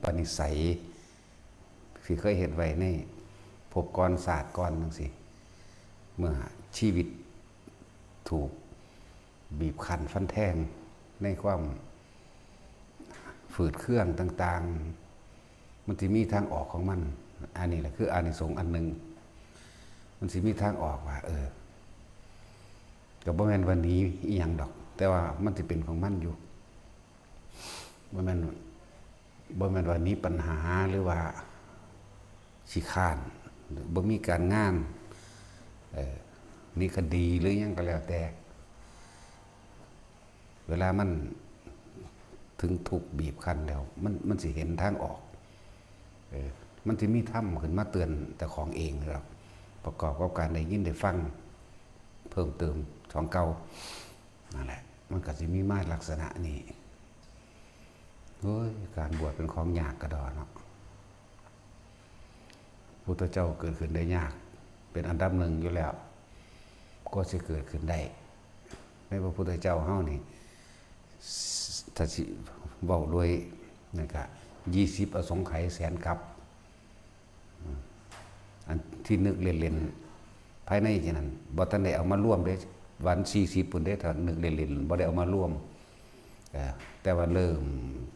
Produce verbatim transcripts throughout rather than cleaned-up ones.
ปนิสัยที่เคยเฮ็ดไว้ในภพก่อนชาติก่อนจั่งซี้ เมื่อชีวิตถูกบีบคั้นฟันแทงในความฝืดเคืองต่างๆ มันสิมีทางออกของมัน อันนี้แหละคืออานิสงส์อันหนึ่ง มันสิมีทางออกว่า เออ ก็บ่แม่นว่าหนีอีหยังดอก แต่ว่ามันสิเป็นของมันอยู่ บ่แม่น บ่แม่นว่าหนีปัญหาหรือว่าขี้คร้าน หรือบ่มีการงาน เอ่อ หนีคดีหรือหยังก็แล้วแต่ เวลามันถึงทุกข์บีบคั้นแล้ว มัน มันสิเห็นทางออก เออ มันสิมีธรรมขึ้นมาเตือนเจ้าของเองดอก ประกอบกับการได้ยินได้ฟังเพิ่มเติมของเก่า นั่นแหละ มันก็สิมีมาลักษณะนี้ โอ้ย การบวชเป็นของยากกระดอเนาะ พุทธเจ้าเกิดขึ้นได้ยาก เป็นอันดับหนึ่งอยู่แล้ว ก็สิเกิดขึ้นได้ ในพระพุทธเจ้าเฮานี่ ถ้าสิเว้าโดยนั่นก็ ยี่สิบอสงไขยแสนกัป อันที่นึกเล่นๆ ภายในจั่งนั้น บ่ทันได้เอามารวมเด้ วันสี่สิบพุ้นเด้ ถ้านึกเล่นๆ บ่ได้เอามารวม เอ่อ แต่ว่าเริ่ม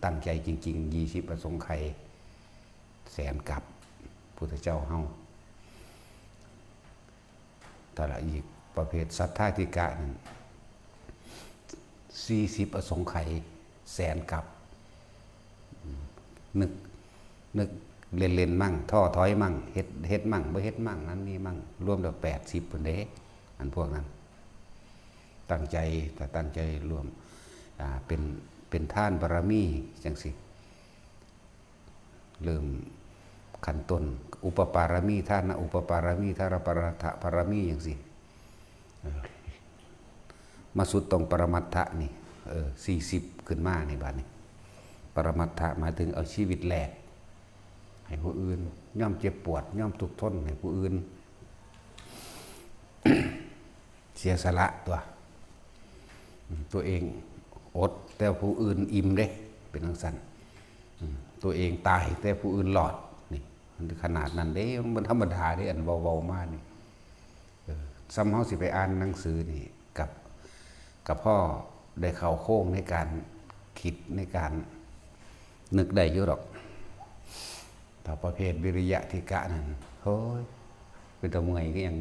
ตั้งใจจริงๆ ยี่สิบอสงไขยแสนกัป พุทธเจ้าเฮา แต่ละอีกประเภทสัทธาธิกะนั่น สี่สิบอสงไขยแสนกัป อืม นึก นึกเล่นๆ มั่ง ท้อถอยมั่ง เฮ็ด เฮ็ดมั่ง บ่เฮ็ดมั่ง นั้นนี่มั่ง รวมแล้วแปดสิบพุ้นเด้ อันพวกนั้น ตั้งใจ ถ้าตั้งใจรวม อ่า เป็น เป็นทานบารมีจั่งซี้ เริ่มขั้นต้น อุปปารมี ทานอุปปารมี ทานปรมัตถปารมีจั่งซี้ เออ มาสุดตรงปรมัตถะนี่ เออ สี่สิบขึ้นมานี่ บาดนี้ ปรมัตถะหมายถึงเอาชีวิตแลกให้ผู้อื่น ยอมเจ็บปวด ยอมทุกข์ทนให้ผู้อื่น เสียสละตัว อืม ตัวเองอดแต่ผู้อื่นอิ่มเด้ เป็นจั่งซั้น อืม ตัวเองตายแต่ผู้อื่นรอด นี่ มันขนาดนั้นเด้ มันบ่ธรรมดาเด้ อันเว้าๆ มานี่ เออ ส่ำเฮาสิไปอ่านหนังสือนี่ กับ กับพ่อได้เข้าโครงในการคิด ในการนึกได้อยู่ดอก ถ้าประเภทวิริยะธิกะนั่น โอ้ย เป็นตาเมื่อยคือหยัง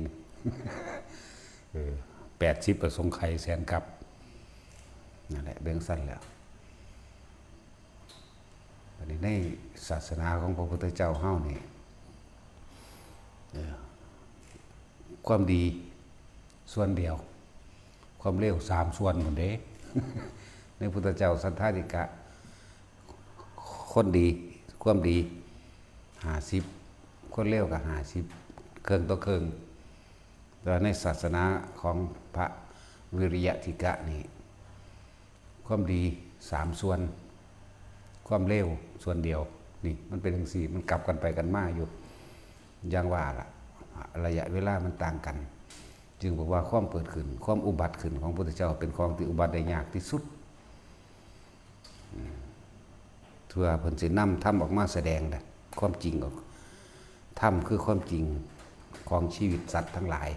เออ แปดสิบอสงไขยแสนกัป นั่นแหละ เป็นจั่งซั้นแหละ อันนี้ในศาสนาของพระพุทธเจ้าเฮานี่ เออ ความดีส่วนเดียว ความเลวสามส่วนพุ้นเด้ ในพุทธเจ้าสัทธาธิกะ คนดี ความดีห้าสิบ คนเลวก็ห้าสิบ เคิ่งต่อเคิ่ง แต่ว่าในศาสนาของพระวิริยะธิกะนี่ ความดีสามส่วน ความเลวส่วนเดียว นี่มันเป็นจั่งซี้ มันกลับกันไปกันมาอยู่ อย่างว่าล่ะ ระยะเวลามันต่างกัน จึงบอกว่าความเกิดขึ้น ความอุบัติขึ้นของพระพุทธเจ้าเป็นของที่อุบัติได้ยากที่สุด อืม เพื่อเพิ่นสินำธรรมออกมาแสดงนะ ความจริงออก ธรรมคือความจริงของชีวิตสัตว์ทั้งหลาย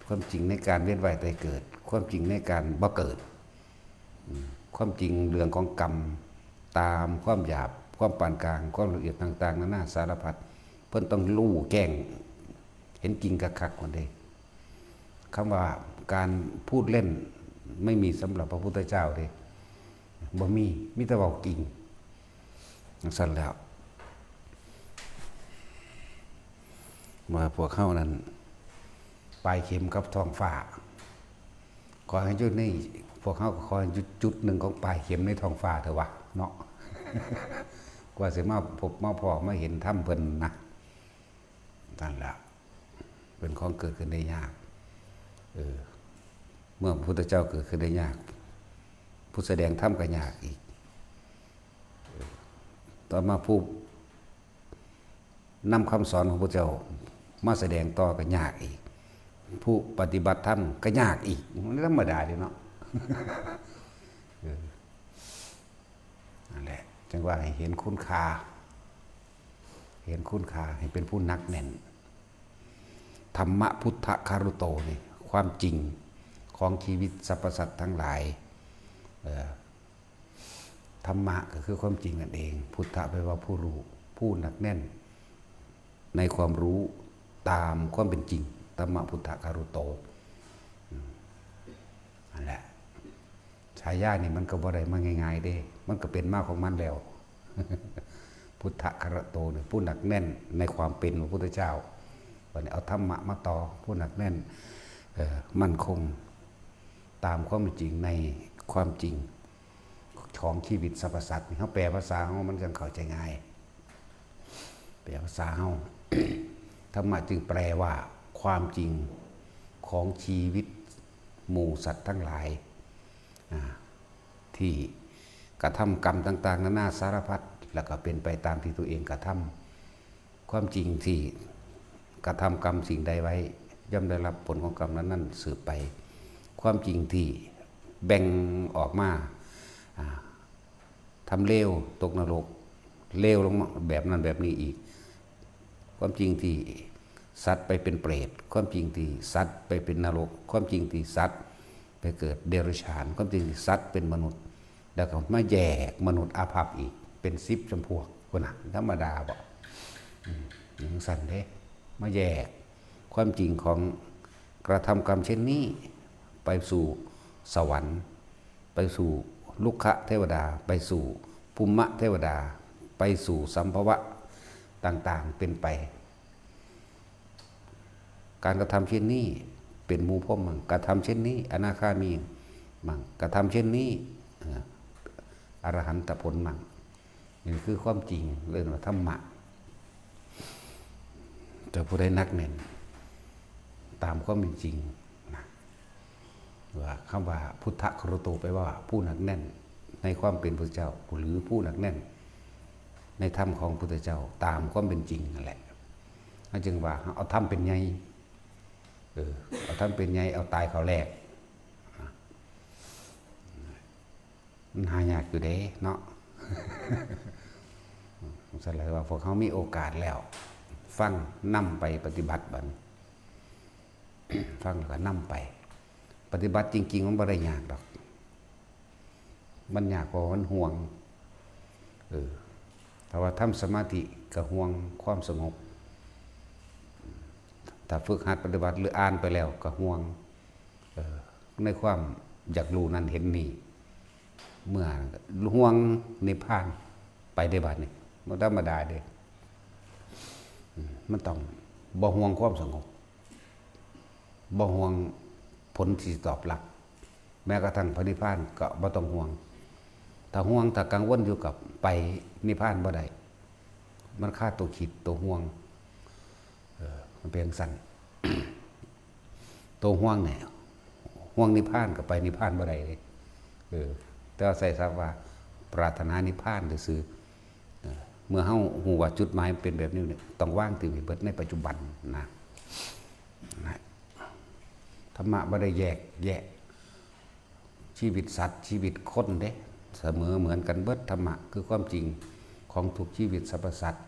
ความจริงในการเวียนว่ายตายเกิด ความจริงในการบ่เกิด อืม ความจริงเรื่องของกรรม ตามความหยาบ ความปานกลาง ความละเอียดต่างๆ นานาสารพัด เพิ่นต้องรู้แจ้ง เห็นจริงคักๆ พุ้นเด้ คำว่าการพูดเล่นไม่มีสำหรับพระพุทธเจ้าเด้ บ่มี มีแต่เว้าจริง จั่งซั้นแล้ว ว่าพวกเฮานั้น ปลายเข็มกับท้องฟ้า ขอให้อยู่ใน พวกเฮาก็ขอให้อยู่จุดหนึ่งของปลายเข็มในท้องฟ้าเถอะวะ เนาะ กว่าสิมาพบมาพ้อมาเห็นธรรมเพิ่นนะ นั่นล่ะ เป็นของเกิดขึ้นได้ยาก เออ เมื่อพระพุทธเจ้าเกิดขึ้นได้ยาก ผู้แสดงธรรมก็ยากอีก เออ ต่อมาผู้นำคำสอนของพระเจ้ามาแสดงต่อก็ยากอีก ผู้ปฏิบัติธรรมก็ยากอีก มันธรรมดาเด้เนาะ เออ นั่นแหละ จั่งว่าให้เห็นคุณค่า เห็นคุณค่า ให้เป็นผู้หนักแน่น ธรรมะพุทธคารุโตนี่ ความจริงของชีวิตสรรพสัตว์ทั้งหลาย เอ่อ ธรรมะก็คือความจริงนั่นเอง พุทธะแปลว่าผู้รู้ ผู้หนักแน่น ในความรู้ตามความเป็นจริง ธรรมะพุทธคารุโต อืม นั่นแหละ ฉายานี่มันก็บ่ได้มาง่ายๆเด้ มันก็เป็นมาของมันแล้ว พุทธคารุโตนี่ ผู้หนักแน่นในความเป็นพระพุทธเจ้า บัดนี้เอาธรรมะมาต่อ ผู้หนักแน่น เอ่อ มั่นคง ตามความเป็นจริงในความจริงของชีวิตสรรพสัตว์นี่ เฮาแปลภาษาเฮามันจั่งเข้าใจง่าย แปลภาษาเฮา ธรรมะจึงแปลว่าความจริงของชีวิตหมู่สัตว์ทั้งหลาย อ่า ที่กระทำกรรมต่างๆนานาสารพัด แล้วก็เป็นไปตามที่ตัวเองกระทำ ความจริงที่กระทำกรรมสิ่งใดไว้ ย่อมได้รับผลของกรรมนั้นๆสืบไป ความจริงที่แบ่งออกมา อ่า ทำเลวตกนรก เลวลงมาแบบนั้นแบบนี้อีก ความจริงที่สัตว์ไปเป็นเปรต ความจริงที่สัตว์ไปเป็นนรก ความจริงที่สัตว์ไปเกิดเดรัจฉาน ความจริงที่สัตว์เป็นมนุษย์ แล้วก็มาแยกมนุษย์อาภัพอีกเป็นสิบจำพวก พุ้นน่ะ ธรรมดาบ่ อืม จั่งซั้นเด้ มาแยกความจริงของกระทำกรรมเช่นนี้ ไปสู่สวรรค์ ไปสู่ลุกขเทวดา ไปสู่ภูมิเทวดา ไปสู่สัมภวะต่างๆเป็นไป การกระทำเช่นนี้เป็นหมู่พรหมมั่ง กระทำเช่นนี้อนาคามีมั่ง กระทำเช่นนี้ เอ่อ อรหันตผลมั่ง นี่คือความจริง เรียกว่าธรรมะ แต่ผู้ใดหนักแน่นตามความเป็นจริงนะ ว่าคำว่าพุทธคารุโตแปลว่าผู้หนักแน่นในความเป็นพุทธเจ้า หรือผู้หนักแน่นในธรรมของพุทธเจ้าตามความเป็นจริงนั่นแหละ นั่นจึงว่าเอาธรรมเป็นใหญ่ เออ เอาธรรมเป็นใหญ่ เอาตายเข้าแลก มันหายากอยู่เด้เนาะ สำหรับว่าพวกเขามีโอกาสแล้ว ฟัง นำไปปฏิบัติบัดนี้ ฟังแล้วก็นำไป ปฏิบัติจริงๆมันบ่ได้ยากดอก มันยากเพราะมันห่วง เออ ถ้าว่าทำสมาธิก็ห่วงความสงบ ถ้าฝึกหัดปฏิบัติหรืออ่านไปแล้วก็ห่วง เออ ในความอยากรู้นั่นเห็นนี่ เมื่อห่วงนิพพานไปได้บัดนี้ บ่ธรรมดาเด้ อืม มันต้องบ่ห่วงความสงบ บ่ห่วงผลที่ตอบรับ แม้กระทั่งพระนิพพานก็บ่ต้องห่วง ถ้าห่วง ถ้ากังวลอยู่กับไปนิพพานบ่ได้ มันคาตัวคิดตัวห่วง เออ มันเป็นจั่งซั้น ตัวห่วงเนี่ย ห่วงนิพพานก็ไปนิพพานบ่ได้เลย เออ แต่ว่าใส่ศัพท์ว่าปรารถนานิพพานซื่อๆ เออ เมื่อเฮาฮู้ว่าจุดหมายมันเป็นแบบนี้เนี่ย ต้องวางถิ่มให้เบิดในปัจจุบันนะ นะ ธรรมะบ่ได้แยกแยะ ชีวิตสัตว์ ชีวิตคนเด้ เสมอเหมือนกันเบิด ธรรมะคือความจริงของทุกชีวิตสรรพสัตว์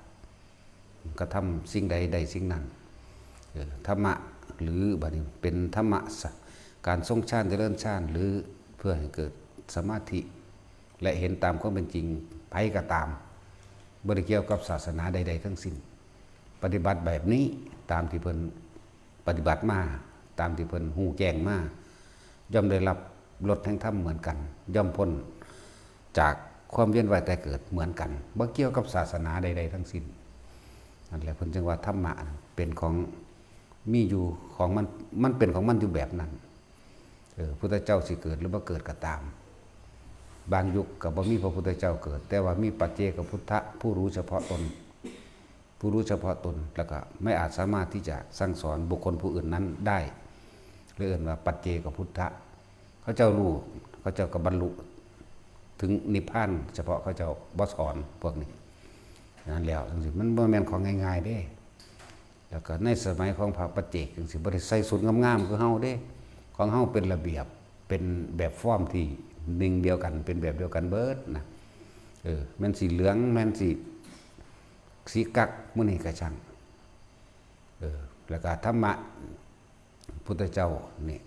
กระทำสิ่งใดได้สิ่งนั้น เออ ธรรมะ หรือบัดนี้เป็นธรรมะสะ การทรงฌานเจริญฌาน หรือเพื่อให้เกิดสมาธิ และเห็นตามความเป็นจริง ไผก็ตาม บ่ได้เกี่ยวกับศาสนาใดๆทั้งสิ้น ปฏิบัติแบบนี้ตามที่เพิ่นปฏิบัติมา ตามที่เพิ่นฮู้แจ้งมา ย่อมได้รับรสแห่งธรรมเหมือนกัน ย่อมพ้นจากความเวียนว่ายตายเกิดเหมือนกัน บ่เกี่ยวกับศาสนาใดๆทั้งสิ้น นั่นแหละเพิ่นจึงว่าธรรมะเป็นของมีอยู่ของมัน มันเป็นของมันอยู่แบบนั้น เออ พุทธเจ้าสิเกิดหรือบ่เกิดก็ตาม บางยุคก็บ่มีพระพุทธเจ้าเกิด แต่ว่ามีปัจเจกพุทธะ ผู้รู้เฉพาะตน ผู้รู้เฉพาะตน แล้วก็ไม่อาจสามารถที่จะสั่งสอนบุคคลผู้อื่นนั้นได้ เลยเอิ้นว่าปัจเจกพุทธะ เขาเจ้ารู้ เขาเจ้าก็บรรลุถึงนิพพาน เฉพาะเขาเจ้าบ่สอนพวกนี้ นั้นแล้วจั่งซี้ มันบ่แม่นของง่ายๆเด้ แล้วก็ในสมัยของพระปัจเจกจั่งซี้ บ่ได้ใส่ชุดงามๆคือเฮาเด้ ของเฮาเป็นระเบียบ เป็นแบบฟอร์มที่หนึ่งเดียวกัน เป็นแบบเดียวกันเบิดนะ เออ แม่นสิเหลือง แม่นสิ สีกั๊ก หมู่นี้ก็ช่าง เออ แล้วก็ธรรมะ พุทธเจ้านี่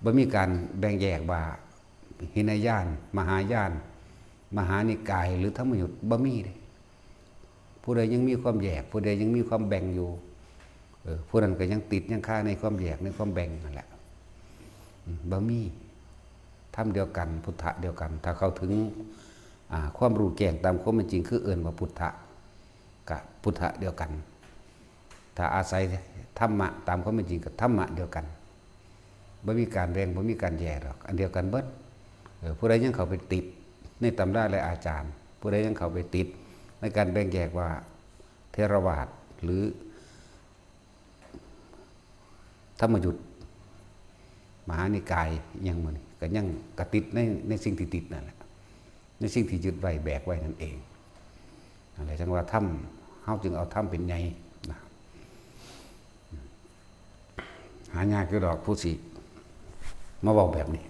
บ่มีการแบ่งแยกว่า หินยาน มหายาน มหานิกาย หรือธรรมยุต บ่มีเด้ ผู้ใดยังมีความแยก ผู้ใดยังมีความแบ่งอยู่ เออ ผู้นั้นก็ยังติดยังคาในความแยก ในความแบ่งนั่นแหละ อืม บ่มี ธรรมเดียวกัน พุทธะเดียวกัน ถ้าเข้าถึง อ่า ความรู้แจ้งตามความเป็นจริง คือเอิ้นว่าพุทธะ กะพุทธะเดียวกัน ถ้าอาศัยธรรมะตามความเป็นจริง กะธรรมะเดียวกัน บ่มีการแบ่ง บ่มีการแยกดอก อันเดียวกันเบิด เออ ผู้ใดยังเข้าไปติดในตำราและอาจารย์ ผู้ใดยังเข้าไปติดในการแบ่งแยกว่าเถรวาท หรือ ธรรมยุต มหานิกาย อิหยังหมู่นี้ ก็ยังกะติดใน ในสิ่งที่ติดนั่นแหละ ในสิ่งที่ยึดไว้ แบกไว้นั่นเอง นั่นแหละ จั่งว่าธรรม เฮาจึงเอาธรรมเป็นใหญ่นะ หายากอยู่ดอกผู้สิมาเว้าแบบนี้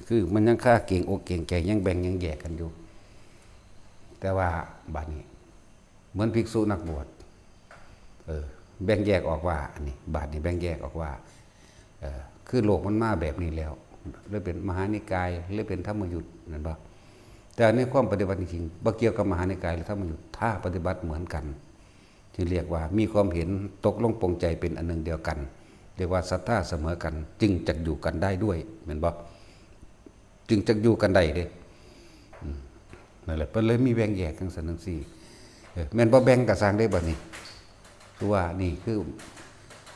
คือมันยังคาเกรงอกเกรงใจ ยังแบ่งยังแยกกันอยู่ แต่ว่าบัดนี้ เหมือนภิกษุนักบวช เออ แบ่งแยกออกว่า อันนี้ บาดนี้แบ่งแยกออกว่า เออ คือโลกมันมาแบบนี้แล้ว เลยเป็นมหานิกาย เลยเป็นธรรมยุต แม่นบ่ แต่ในความปฏิบัติจริงๆ บ่เกี่ยวกับมหานิกายหรือธรรมยุต ถ้าปฏิบัติเหมือนกัน ที่เรียกว่ามีความเห็นตกลงปลงใจเป็นอันหนึ่งเดียวกัน เรียกว่าศรัทธาเสมอกัน จึงจักอยู่กันได้ด้วย แม่นบ่ จึงจักอยู่กันได้เด้ อืม นั่นแหละ เพิ่นเลยมีแบ่งแยกจั่งซั้นจั่งซี้ เออ แม่นบ่แบ่งก็ซ่างเด้บัดนี้ คือว่านี่คือ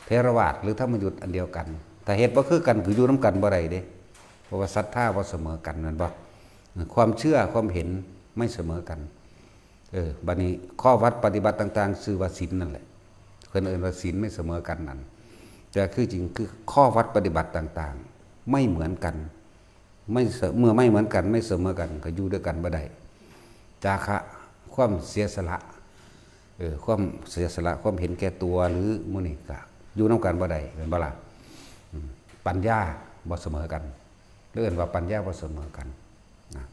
เถรวาทหรือธรรมยุตอันเดียวกัน ถ้าเฮ็ดบ่คือกัน คืออยู่นำกันบ่ได้เด้ เพราะว่าศรัทธาบ่เสมอกัน แม่นบ่ ความเชื่อความเห็นไม่เสมอกัน เออ บัดนี้ข้อวัดปฏิบัติต่างๆ ชื่อว่าศีลนั่นแหละ เพิ่นเอิ้นว่าศีลไม่เสมอกันนั่น แต่คือจริงคือข้อวัดปฏิบัติต่างๆ ไม่เหมือนกัน ไม่เส- เมื่อไม่เหมือนกัน ไม่เสมอกัน ก็อยู่ด้วยกันบ่ได้ จาคะ ความเสียสละ เออ ความเสียสละ ความเห็นแก่ตัว หรือหมู่นี้ก็อยู่นำกันบ่ได้ แม่นบ่ล่ะ อืม ปัญญาบ่เสมอกัน หรือเอิ้นว่าปัญญาบ่เสมอกันนะ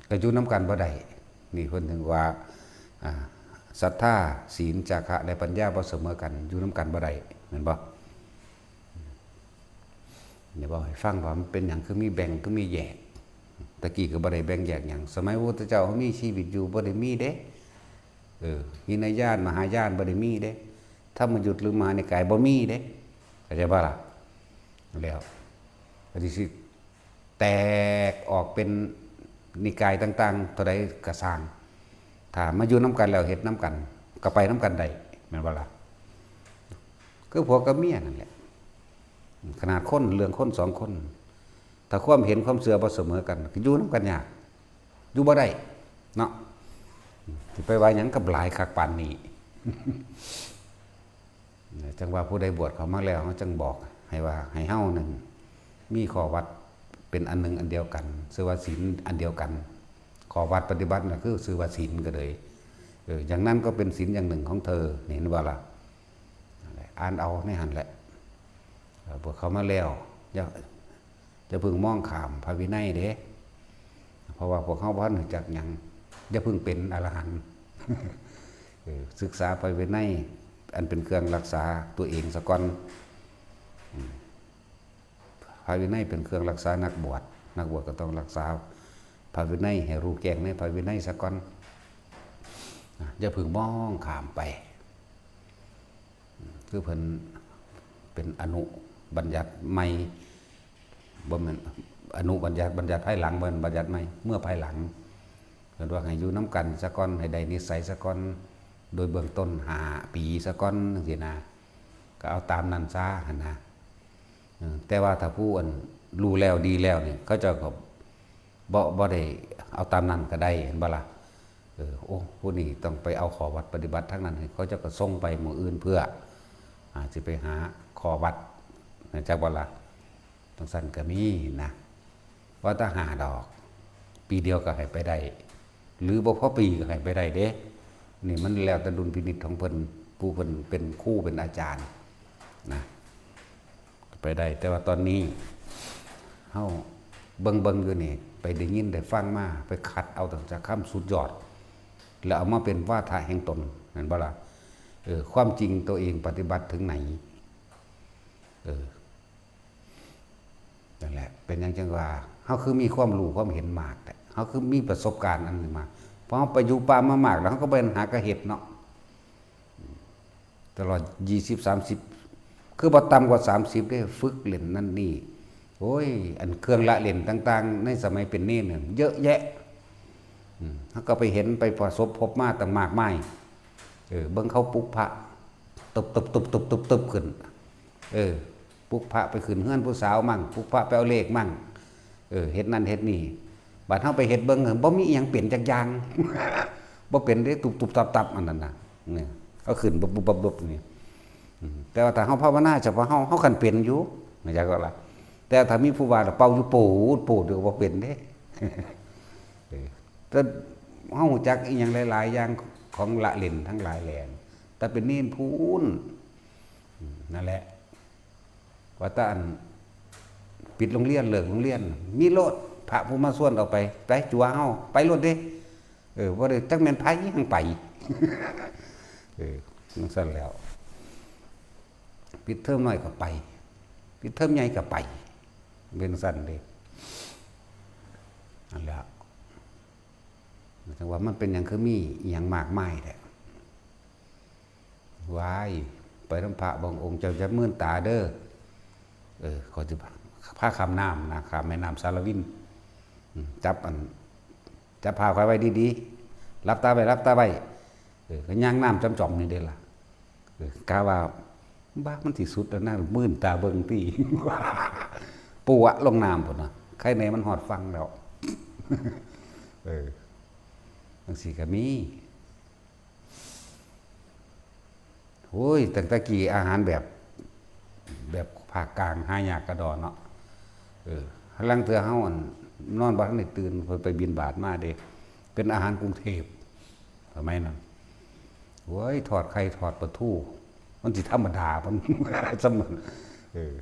ก็อยู่นำกันบ่ได้ นี่เพิ่นถึงว่า อ่า ศรัทธา ศีล จาคะ และปัญญาบ่เสมอกัน อยู่นำกันบ่ได้ แม่นบ่ เดี๋ยวเว้าให้ฟังว่ามันเป็นหยังคือมีแบ่ง คือมีแยก ตะกี้ก็บ่ได้แบ่งแยกหยัง สมัยพระพุทธเจ้ามีชีวิตอยู่บ่ได้มีเด้ เออ หินยาน มหายานบ่ได้มีเด้ ธรรมยุตหรือมหานิกายบ่มีเด้ เข้าใจบ่ล่ะ แล้ว ก็สิ แตกออกเป็นนิกายต่างๆ เท่าใดก็ซ่าง ถ้ามาอยู่นำกันแล้วเฮ็ดนำกัน ก็ไปนำกันได้ แม่นบ่ล่ะ คือผัวกับเมียนั่นแหละ ขนาดคน เรื่องคนสองคน ถ้าความเห็นความเชื่อบ่เสมอกัน ก็อยู่นำกันยาก อยู่บ่ได้ เนาะ สิไปว่าหยังกับหลายคักปานนี้ จั่งว่าผู้ใดบวชเข้ามาแล้ว เฮาจั่งบอกให้ว่า ให้เฮานั่นมีข้อวัดเป็นอันหนึ่งอันเดียวกัน ชื่อว่าศีลอันเดียวกัน ข้อวัดปฏิบัติน่ะคือชื่อว่าศีลก็เลย เออ อย่างนั้นก็เป็นศีลอย่างหนึ่งของเธอ เห็นบ่ล่ะ นั่นแหละ อ่านเอาในหั่นแหละ เออ บวชเข้ามาแล้ว อย่า อย่าเพิ่งมองข้ามพระวินัยเด้ เพราะว่าพวกเฮาบ่ทันรู้จักหยัง อย่าเพิ่งเป็นอรหันต์ เออ ศึกษาพระวินัย อันเป็นเครื่องรักษาตัวเองซะก่อน อืม พระวินัยเป็นเครื่องรักษานักบวช นักบวชก็ต้องรักษาพระวินัย ให้รู้แจ้งในพระวินัยซะก่อน อ่ะ อย่าเพิ่งมองข้ามไป คือเพิ่นเป็นอนุบัญญัติใหม่ บ่แม่นอนุบัญญัติ บัญญัติภายหลัง บ่แม่นบัญญัติใหม่ เมื่อภายหลัง เพิ่นว่าให้อยู่นำกันซะก่อน ให้ได้นิสัยซะก่อน โดยเบื้องต้นห้าปีซะก่อน จั่งซี้นะ ก็เอาตามนั้นซะ หั่นนะ เออ แต่ว่าถ้าผู้อันรู้แล้วดีแล้วนี่ เขาเจ้าก็บ่ บ่ได้เอาตามนั้นก็ได้ เห็นบ่ล่ะ เออ โอ้ ผู้นี้ต้องไปเอาข้อวัดปฏิบัติทางนั้นให้ เขาเจ้าก็ส่งไปหม่องอื่นเพื่อ อ่า สิไปหาข้อวัด จักบ่ล่ะ จั่งซั้นก็มีนะ ว่าแต่ห้าดอก ปีเดียวก็ให้ไปได้ หรือบ่พอปีก็ให้ไปได้เด้ นี่มันแล้วแต่ดุลพินิจของเพิ่น ผู้เพิ่นเป็นครูเป็นอาจารย์นะ ไปได้ แต่ว่าตอนนี้เฮาเบิ่งๆอยู่นี่ ไปได้ยินได้ฟังมา ไปคัดเอาตั้งแต่คำสุดยอด แล้วเอามาเป็นวาทะแห่งตน แม่นบ่ล่ะ? เออ ความจริงตัวเองปฏิบัติถึงไหน? เออ นั่นแหละ เป็นหยังจังว่า เฮาคือมีความรู้ความเห็นมากแท้ เฮาคือมีประสบการณ์อันนี้มา พอเฮาไปอยู่ป่ามามากแล้ว เฮาก็บ่หากะเฮ็ดเนาะ ตลอดยี่สิบ สามสิบ คือบ่ต่ำกว่าสามสิบเด้ ฝึกเล่นนั่นนี่ โอ้ย อันเครื่องละเล่นต่างๆ ในสมัยเป็นเณรเนี่ยเยอะแยะ อืม เฮาก็ไปเห็นไปประสบพบมาตั้งมากมาย เออ เบิ่งเขาปลุกพระ ตึบๆๆๆๆ ขึ้น เออ ปลุกพระไปขึ้นเฮือนผู้สาวมั่ง ปลุกพระไปเอาเลขมั่ง เออ เฮ็ดนั่นเฮ็ดนี่ บัดเฮาไปเฮ็ดเบิ่ง บ่มีอิหยังเป็นจักอย่าง บ่เป็นเด้ ตุบๆ ตับๆ อันนั้นน่ะ เนี่ย เขาขึ้นบึบๆๆๆ นี่ อืม แต่ว่าถ้าเฮาภาวนาเฉพาะเฮา เฮาคันเป็นอยู่ นะจ๊ะ ก็ละ แต่ถ้ามีผู้ว่าเป่าอยู่ปูดปูดอยู่ บ่เป็นเด้ เออ แต่เฮารู้จักอีหยังหลายๆ อย่างของละเล่นทั้งหลายแหล่ แต่เป็นเณรพู้น อืม นั่นแหละ ว่าแต่อันปิดโรงเรียน เลิกโรงเรียน มีโลด พระผู้มาชวนออกไป ไปจั่วเฮา ไปโลดเด้ เออ บ่ได้จักแม่นไผ ยังไป เออ จั่งซั้นแล้ว ปิดเทอมน้อยก็ไป ปิดเทอมใหญ่ก็ไป เป็นจั่งซั้นเด้ นั่นแหละ จั่งว่ามันเป็นหยังคือมีอิหยังมากมายแท้ ว้าย ไปนำพระบางองค์ เจ้าอย่ามืนตาเด้อ เออ ข้อยสิพาข้ามน้ำนะ ข้ามแม่น้ำสารวิน อืม จับอัน จับผ้าข้อยไว้ดีๆ หลับตาไว้ หลับตาไว้ เออ ก็ย่างน้ำจ่อมๆ นี่เด้ล่ะ เออ กะว่า บ้า มันสิสุดแล้วนะ มืนตาเบิ่งติ ปัวะลงน้ำพุ้นนะ ใครแน่มันฮอดฝั่งแล้ว เออ จั่งซี้ก็มี โอ้ย ตั้งแต่กี้อาหารแบบ แบบภาคกลางหายากกะด้อเนาะ เออ ลางเทื่อเฮา อั่น นอนบ่ทันได้ตื่น เพิ่นไปบิณฑบาตมาเด้ เป็นอาหารกรุงเทพฯ สมัยนั้น โอ้ย ทอดไข่ทอดปลาทู มันสิธรรมดา มัน สำนั้น เออ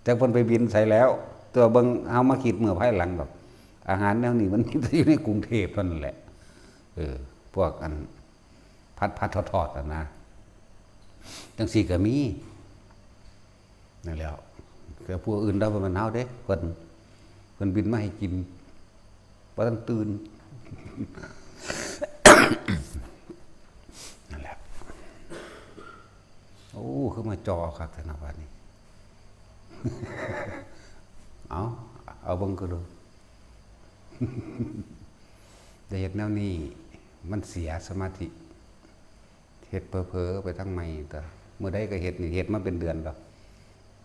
จักเพิ่นไปบิณไสแล้ว แต่ว่าเบิ่ง เฮามาคิดเมื่อภายหลังดอก อาหารแนวนี้มันมีแต่อยู่ในกรุงเทพฯ เท่านั้นแหละ เออ พวกอัน ผัดๆ ทอดๆ อะนะ จั่งซี้ก็มี นั่นแหล้ว แต่ผู้อื่นเดาบ่แม่นเฮาเด้ เพิ่น เพิ่นบิณมาให้กิน บ่ทันตื่น นั่นแหละ โอ้ คือมาจ่อคักแท้เนาะบัดนี้ เอา เอาเบิ่งก็ดู ได้เฮ็ดแนวนี้ มันเสียสมาธิ เฮ็ดเผลอๆ ไปทางใหม่ตั๊ว มื้อใดก็เฮ็ดนี่ เฮ็ดมาเป็นเดือนแล้ว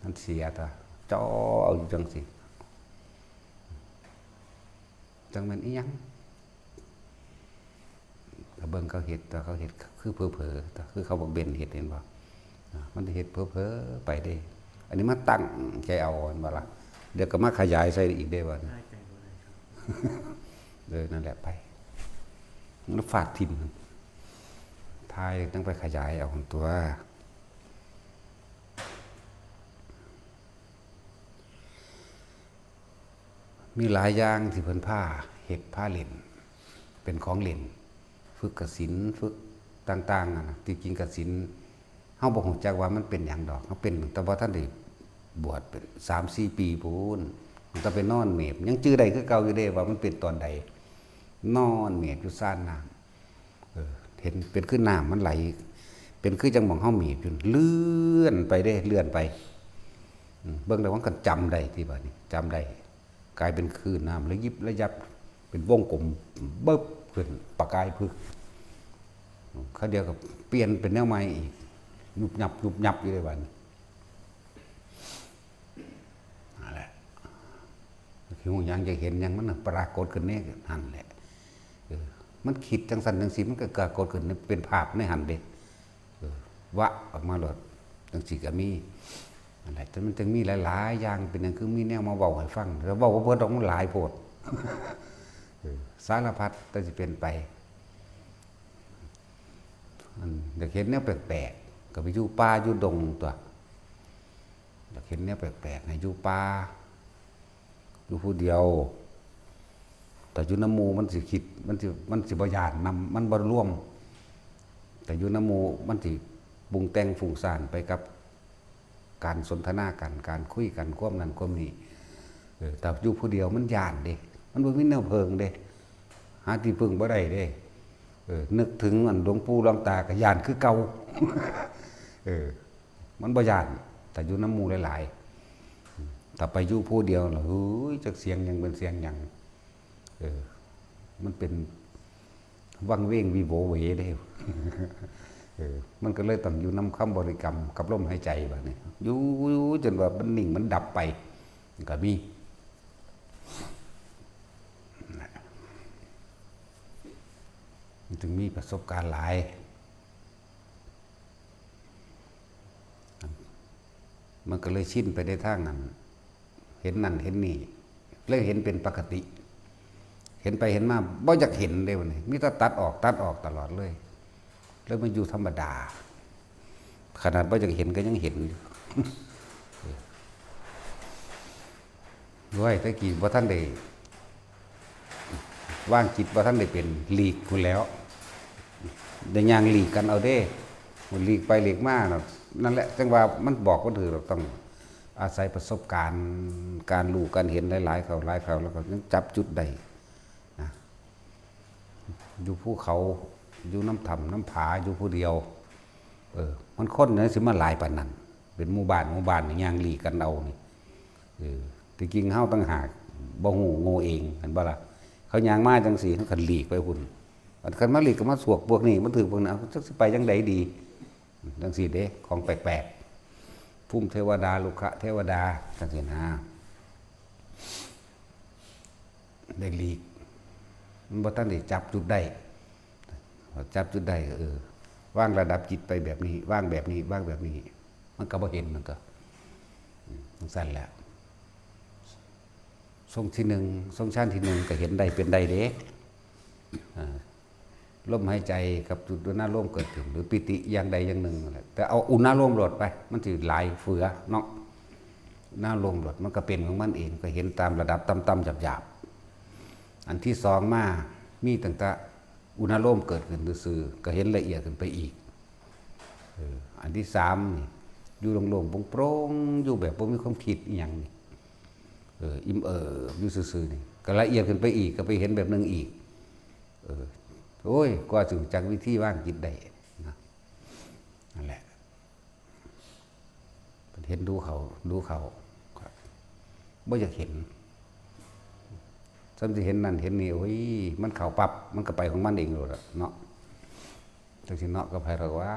มันเสียตั๊ว จ่อเอาอยู่จั่งซี้ จั่งแม่นอิหยัง ก็เบิ่งเขาเฮ็ดตั๊ว เขาเฮ็ดคือเผลอๆ ตั๊ว คือเขาบักเบนเฮ็ด เห็นบ่ อ่า มันเฮ็ดเผลอๆ ไปเด้ อันนี้มาตั้งใจเอา เห็นบ่ล่ะ เดี๋ยวก็มาขยายใส่อีกเด้บัดนี้ เออ นั่นแหละไป มันฟาดถิ่ม ถ่ายจั่งไปขยายเอาตั๊ว มีหลายอย่างที่เพิ่นพาเฮ็ดพาเล่น เป็นของเล่น ฝึกกสิณ ฝึกต่างๆ นั่นน่ะ ที่จริงกสิณ เฮาบ่ฮู้จักว่ามันเป็นหยังดอก เฮาเป็นตั้งแต่บ่ทันได้บวช เป็นสามสี่ปีพู้น ตั้งแต่ไปนอนเมบ ยังจื่อได้คือเก่าอยู่เด้ว่ามันเป็นตอนใด นอนเมบอยู่ซานน้ำ เออ เห็นเป็นคือน้ำมันไหล เป็นคือจั่งหม่องเฮาเมบอยู่ เลื่อนไปเด้ เลื่อนไป อืม เบิ่งแล้วมันก็จำได้ติบัดนี้ จำได้ กลายเป็นคลื่นน้ำระยิบระยับ เป็นวงกลม บึบขึ้น ประกายพึก อืม คราวเดียวก็เปลี่ยนเป็นแนวใหม่อีก ยุบยับ ยุบยับอยู่เด้บัดนี้ นั่นแหละ คือฮู้หยัง อยากเห็นหยัง มันน่ะปรากฏขึ้นในหั่นแหละ เออ มันคิดจั่งซั้นจั่งซี้ มันก็ปรากฏขึ้นเป็นภาพในหั่นเด้ เออ วะออกมาโลด จั่งซี้ก็มี นั่นแหละ แต่มันจั่งมีหลายๆ อย่าง เป็นหยังคือมีแนวมาเว้าให้ฟัง แต่เว้าบ่เบิดดอก มันหลายโพด เออ สารพัดแต่สิเป็นไป อัน อยากเห็นแนวแปลกๆ ก็ไปอยู่ป่าอยู่ดงตั๊ว อยากเห็นแนวแปลกๆ ให้อยู่ป่า อยู่ผู้เดียว แต่อยู่นำหมู่มันสิคิด มันสิ มันสิบ่ย้านนำ มันบ่รวม แต่อยู่นำหมู่มันสิปรุงแต่งฟุ้งซ่านไปกับการสนทนากัน การคุยกัน ความนั้นความนี้ เออ แต่อยู่ผู้เดียวมันย้านเด้ มันบ่มีแนวเพิ่งเด้ หาที่พึ่งบ่ได้เด้ เออ นึกถึงอันหลวงปู่หลวงตาก็ย้านคือเก่า เออ มันบ่ย้าน แต่อยู่นำหมู่หลายๆ ถ้าไปอยู่ผู้เดียวล่ะ เฮ้ย จักเสียงหยังเป็นเสียงหยัง เออ มันเป็นวังเวงวิโวเวเด้ เออ มันก็เลยต้องอยู่นำคำบริกรรมกับลมหายใจบัดนี้ อยู่ อยู่จนว่ามันนิ่งมันดับไป มันก็มี มันถึงมีประสบการณ์หลาย มันก็เลยชินไปในทางนั้น เห็นนั่นเห็นนี่ เลยเห็นเป็นปกติ เห็นไปเห็นมาบ่อยากเห็นเลยวันนี้ มีแต่ตัดออก ตัดออกตลอดเลย เลยมาอยู่ธรรมดา ขนาดบ่อยากเห็นก็ยังเห็นอยู่ โอ้ย แต่กี้บ่ทันได้ วางจิตบ่ทันได้เป็น หลีกพู้นแหล้ว ได้ย่างหลีกกันเอาเด้ หลีกไปหลีกมาน่ะ นั่นแหละ จั่งว่ามันบอกบ่ถืกดอก ต้องอาศัยประสบการณ์ การรู้การเห็นหลายๆ เข้า หลายเข้า แล้วก็ยังจับจุดได้นะ อยู่ภูเขา อยู่นำถ้ำนำผา อยู่ผู้เดียว เออ มันคนจั่งสิมาหลายปานนั้น เป็นหมู่บ้าน หมู่บ้านนี่ย่างหลีกกันเอานี่ เออ ที่จริงเฮาต่างหากบ่ฮู้โง่เอง หันบ่ล่ะ เขาย่างมาจั่งซี้ เฮาก็หลีกไปพุ้น อันคันมาหลีกก็มาสวกพวกนี้ มันถืกพวกนั้น เอ้า จักสิไปจั่งใดดี จั่งซี้เด้ ของแปลกๆ ภูมิเทวดา รุกขเทวดา จั่งซี้นะ ได้หลีก มันบ่ทันได้จับจุดได้ จับจุดได้ เออ วางระดับจิตไปแบบนี้ วางแบบนี้ วางแบบนี้ มันก็บ่เห็น มันก็ อืม จั่งซั้นแหละ ทรงที่หนึ่ง ทรงฌานที่หนึ่งก็เห็นได้เป็นได้เด้ อ่า ลมหายใจกับจุดอุณาโลมเกิดขึ้น หรือปีติอย่างใดอย่างหนึ่งนั่นแหละ แต่เอาอุณาโลมโลดไป มันสิหลายเฟือเนาะ อุณาโลมโลด มันก็เป็นของมันเอง ก็เห็นตามระดับต่ำๆ หยาบๆ อันที่สองมา มีตั้งแต่อุณาโลมเกิดขึ้นซื่อๆ ก็เห็นละเอียดขึ้นไปอีก เออ อันที่สามนี่ อยู่โล่งๆ โปร่งๆ อยู่แบบบ่มีความคิดอิหยังนี่ เออ อิ่มเอิบอยู่ซื่อๆ นี่ ก็ละเอียดขึ้นไปอีก ก็ไปเห็นแบบหนึ่งอีก เออ โอ้ย กว่าสิรู้จักวิธีวางจิตได้นะ นั่นแหละ เห็นดูเขา ดูเขา บ่อยากเห็น ซ้ำสิเห็นนั่นเห็นนี่ โอ้ย มันเข้าปั๊บ มันก็ไปของมันเองโลดล่ะเนาะ จั่งสิเนาะกับไผดอกว่า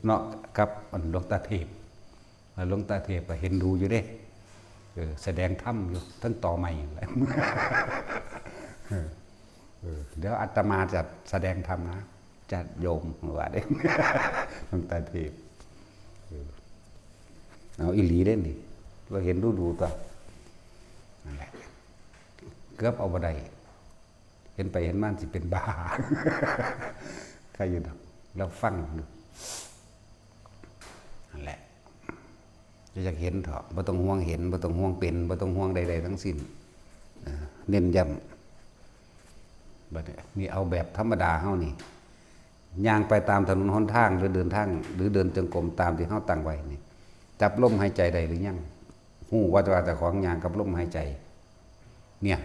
เนาะกับอันหลวงตาเทพ หลวงตาเทพก็เห็นดูอยู่เด้ เออ แสดงธรรมอยู่ ทั้งตอไม้นั่นแหละ เออ เออ เดี๋ยวอาตมาจะแสดงธรรมนะ ญาติโยม ว่าเด้ หลวงตาเทพ เออ เอาอีหลีเด้นี่ เราเห็นดูดูตัว นั่นแหละ เกือบเอาบ่ได้ เห็นไปเห็นมาสิเป็นบ้า ใครอยู่ดอก เราฟังอยู่ นั่นแหละ จะอยากเห็นเถาะ บ่ต้องห่วงเห็น บ่ต้องห่วงเป็น บ่ต้องห่วงใดๆ ทั้งสิ้น อ่า เน้นย้ำ บัดนี้ นี่เอาแบบธรรมดาเฮานี่ ย่างไปตามถนนหนทาง หรือเดินทาง หรือเดินจงกรมตามที่เฮาตั้งไว้นี่ จับลมหายใจได้หรือยัง ฮู้ว่าแต่ว่าเจ้าของย่างกับลมหายใจ เนี่ย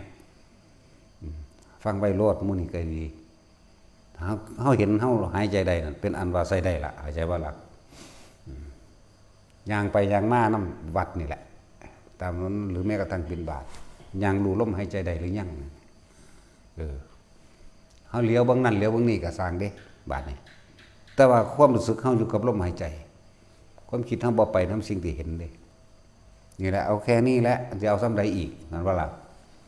อืม ฟังไว้โลด หมู่นี้ก็ดี เฮา เฮาเห็นเฮาหายใจได้นั่น เป็นอันว่าใช้ได้ละ เข้าใจบ่ล่ะ อืม ย่างไปย่างมานำวัดนี่แหละ ตามนั้น หรือแม้กระทั่งบิณฑบาต ย่างรู้ลมหายใจได้หรือยัง เออ เฮาเหลียวเบิ่งนั่นเหลียวเบิ่งนี่ก็ซ่างเด้ บาดนี้ แต่ว่าความรู้สึกเฮาอยู่กับลมหายใจ ความคิดเฮาบ่ไปนำสิ่งที่เห็นเด้ นี่แหละ เอาแค่นี้แหละ สิเอาส่ำใดอีก นั่นว่าล่ะ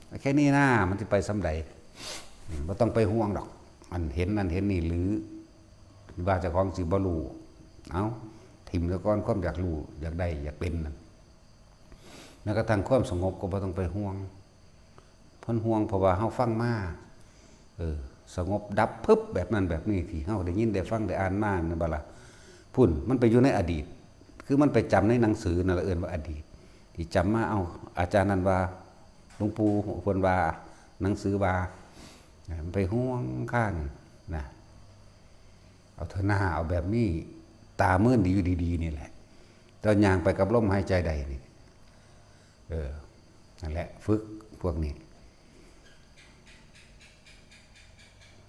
เอาแค่นี้นะ มันสิไปส่ำใด อืม บ่ต้องไปห่วงดอก อันเห็นนั่นเห็นนี่ หรือว่าเจ้าของสิบ่รู้ เอา ถิ่มซะก่อน ความอยากรู้ อยากได้ อยากเป็นนั่น แม้กระทั่งความสงบก็บ่ต้องไปห่วง เพิ่นห่วงเพราะว่าเฮาฟังมา เออ สงบดับพึบแบบนั้นแบบนี้ ที่เฮาได้ยินได้ฟังได้อ่านมานั่นบ่ล่ะ พุ้น มันไปอยู่ในอดีต คือมันไปจำในหนังสือนั่นล่ะ เอิ้นว่าอดีต ที่จำมา เอ้า อาจารย์นั่นว่า ลวงปู่เพิ่นว่า หนังสือว่า ไปห่วงข้างนะ เอาเถอะหน้า เอาแบบนี้ ตาเมินดีอยู่ดีๆ นี่แหละ เจ้าย่างไปกับลมหายใจใดนี่ เออ นั่นแหละ ฝึกพวกนี้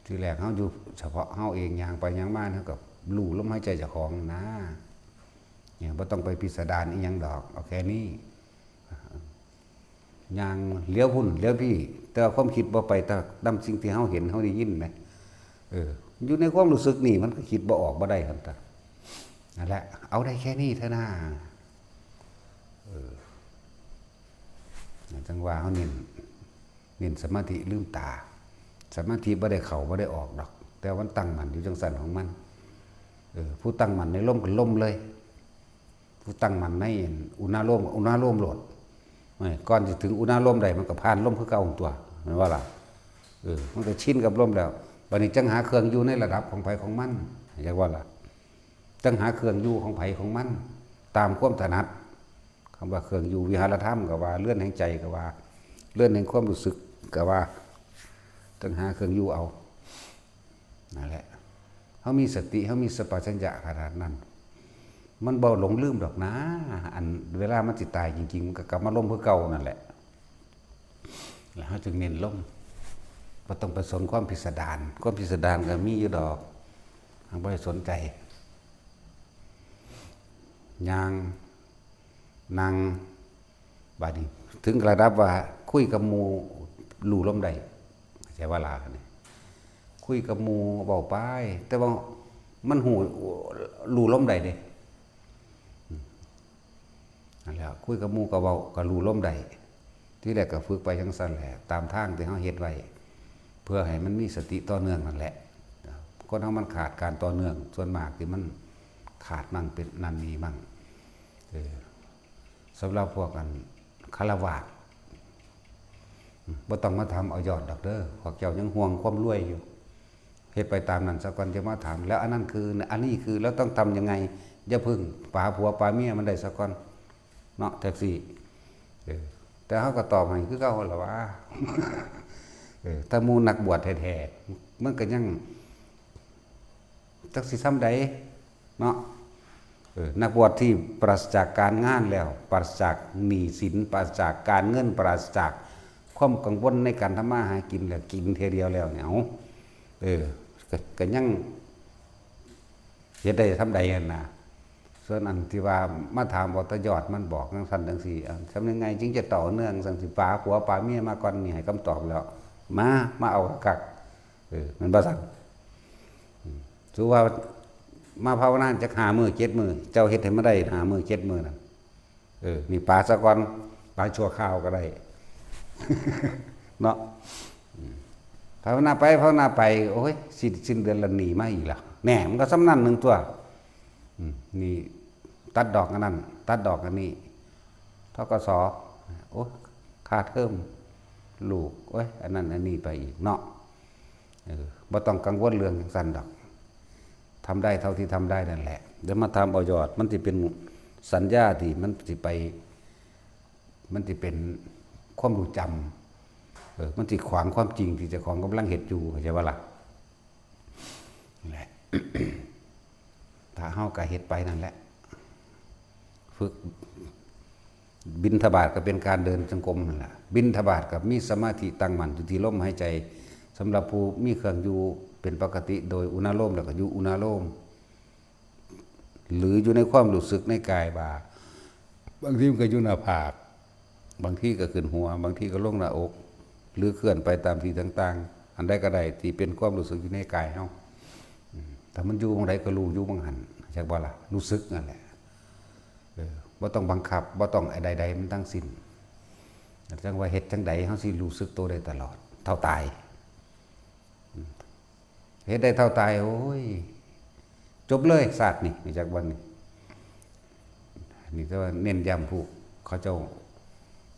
ทีแรกเฮาอยู่เฉพาะเฮาเอง ย่างไปย่างมา เฮาก็รู้ลมหายใจเจ้าของนะ เนี่ย บ่ต้องไปพิสดารอีหยังดอก เอาแค่นี้ ย่างเหลียวพุ้นเหลียวพี้ แต่ว่าความคิดบ่ไปตามสิ่งที่เฮาเห็นเฮาได้ยินแหม เออ อยู่ในความรู้สึกนี่มันก็คิดบ่ออกบ่ได้หั่นตา นั่นแหละ เอาได้แค่นี้เถอะนะ เออ จั่งว่าเฮาเน้น เน้นสมาธิลืมตา สมาธิบ่ได้เข้าบ่ได้ออกดอก แต่มันตั้งมั่นอยู่จั่งซั่นของมัน เออ ผู้ตั้งมั่นในลมก็ลมเลย ผู้ตั้งมั่นในอุณาโลมก็อุณาโลมโลด เอ้ย ก่อนสิถึงอุณาโลมได้ มันก็ผ่านลมคือเก่าหั่นตั๊ว แม่นบ่ล่ะ เออ มันก็ชินกับลมแล้ว บัดนี้จั่งหาเครื่องอยู่ในระดับของไผของมัน จั่งว่าล่ะ จั่งหาเครื่องอยู่ของไผของมัน ตามความถนัด คำว่าเครื่องอยู่วิหารธรรมก็ว่า เรือนแห่งใจก็ว่า เรือนแห่งความรู้สึกก็ว่า จั่งหาเครื่องอยู่เอา นั่นแหละ เฮามีสติ เฮามีสัมปชัญญะขนาดนั้น มันบ่หลงลืมดอกนะ อันเวลามันสิตายจริงๆ มันก็กลับมาลมคือเก่านั่นแหละ แล้วเฮาจึงเน้นลม บ่ต้องไปสนความพิสดาร ความพิสดารก็มีอยู่ดอก หากบ่ได้สนใจ ย่าง นั่ง บัดนี้ ถึงระดับว่าคุยกับหมู่รู้ลมได้ เข้าใจบ่ล่ะนี่ คุยกับหมู่เว้าไป แต่ว่ามันฮู้ รู้ลมได้เด้ อืม นั่นแหละ คุยกับหมู่ก็เว้า ก็รู้ลมได้ ทีแรกก็ฝึกไปจั่งซั่นแหละ ตามทางที่เฮาเฮ็ดไว้ เพื่อให้มันมีสติต่อเนื่องนั่นแหละ คนเฮามันขาดการต่อเนื่อง ส่วนมากที่มันขาดมั่งเป็นนั่นนี่มั่ง เออ สำหรับพวกอันฆราวาส อืม บ่ต้องมาถามเอายอดดอกเด้อ พวกเจ้ายังห่วงความรวยอยู่ เฮ็ดไปตามนั้นซะก่อน จะมาถาม แล้วอันนั้นคือ อันนี้คือ แล้วต้องทำยังไง อย่าเพิ่งปาผัวปาเมียมันได้ซะก่อน เนาะ จั่งซี้ เออ แต่เฮาก็ตอบให้คือเก่าหั่นล่ะว่า เออ ถ้าหมู่นักบวชแท้ๆ มันก็ยัง จักสิซ่ำใดเนาะ เออ นักบวชที่ปราศจากการงานแล้ว ปราศจากหนี้สิน ปราศจากการเงิน ปราศจากความกังวลในการทำมาหากินแล้ว กินเทื่อเดียวแล้วเนี่ย เอา เออ ก็ ก็ยังเฮ็ดได้ซ่ำใดหั่นนะ ส่วนอันที่ว่ามาถามเอาแต่ยอดมันบอกจั่งซั่นจั่งซี้ เอ้า ทำยังไงจึงจะต่อเนื่อง จั่งซี้ ปาผัวปาเมียมาก่อน นี่ให้คำตอบแล้ว มา มาเอาคักๆ เออ แม่นบ่ซั่น อืม ถือว่ามาภาวนาจักห้ามื้อเจ็ดมื้อ เจ้าเฮ็ดให้มันได้ห้ามื้อเจ็ดมื้อนั่น เออ นี่ปาซะก่อน ปาชั่วคราวก็ได้ เนาะ อืม ภาวนาไป ภาวนาไป โอ้ย สิ้น สิ้นเดือนละหนี้มาอีกแล้ว แหน่ มันก็ซ่ำนั่นหนึ่งตั๊ว อืม นี่ตัดดอกอันนั้น ตัดดอกอันนี้ ธ.ก.ส. โอ้ย ค่าเทอมลูก โอ้ย อันนั้นอันนี้ไปอีกเนาะ เออ บ่ต้องกังวลเรื่องจั่งซั่นดอก ทำได้เท่าที่ทำได้นั่นแหละ เดี๋ยวมาถามเอายอด มันสิเป็นสัญญาที่มันสิไป มันสิเป็นความรู้จำ เออ มันสิขวางความจริงที่เจ้าของกำลังเฮ็ดอยู่ เข้าใจบ่ล่ะ นั่นแหละ ถ้าเฮาก็เฮ็ดไปนั่นแหละ ฝึก บิณฑบาตก็เป็นการเดินจงกรมนั่นแหละ บิณฑบาตก็มีสมาธิตั้งมั่นอยู่ที่ลมหายใจ สำหรับผู้มีเครื่องอยู่เป็นปกติโดยอุณาโลม แล้วก็อยู่อุณาโลม หรืออยู่ในความรู้สึกในกายว่า บางทีมันก็อยู่หน้าผาก บางทีก็ขึ้นหัว บางทีก็ลงหน้าอก หรือเคลื่อนไปตามที่ต่างๆ อันใดก็ได้ที่เป็นความรู้สึกอยู่ในกายเฮา อืม ถ้ามันอยู่หม่องใดก็รู้อยู่หม่องหั้น จักบ่ล่ะ รู้สึกนั่นแหละ เออ บ่ต้องบังคับ บ่ต้องอะไรใดๆ มันทั้งสิ้น จั่งว่าเฮ็ดจั่งใดเฮาสิรู้สึกตัวได้ตลอด เท่าตาย อืม เฮ็ดได้เท่าตาย โอ้ย จบเลยชาตินี่ รู้จักบ่นี่ นี่แต่ว่าเน้นย้ำผู้เขาเจ้า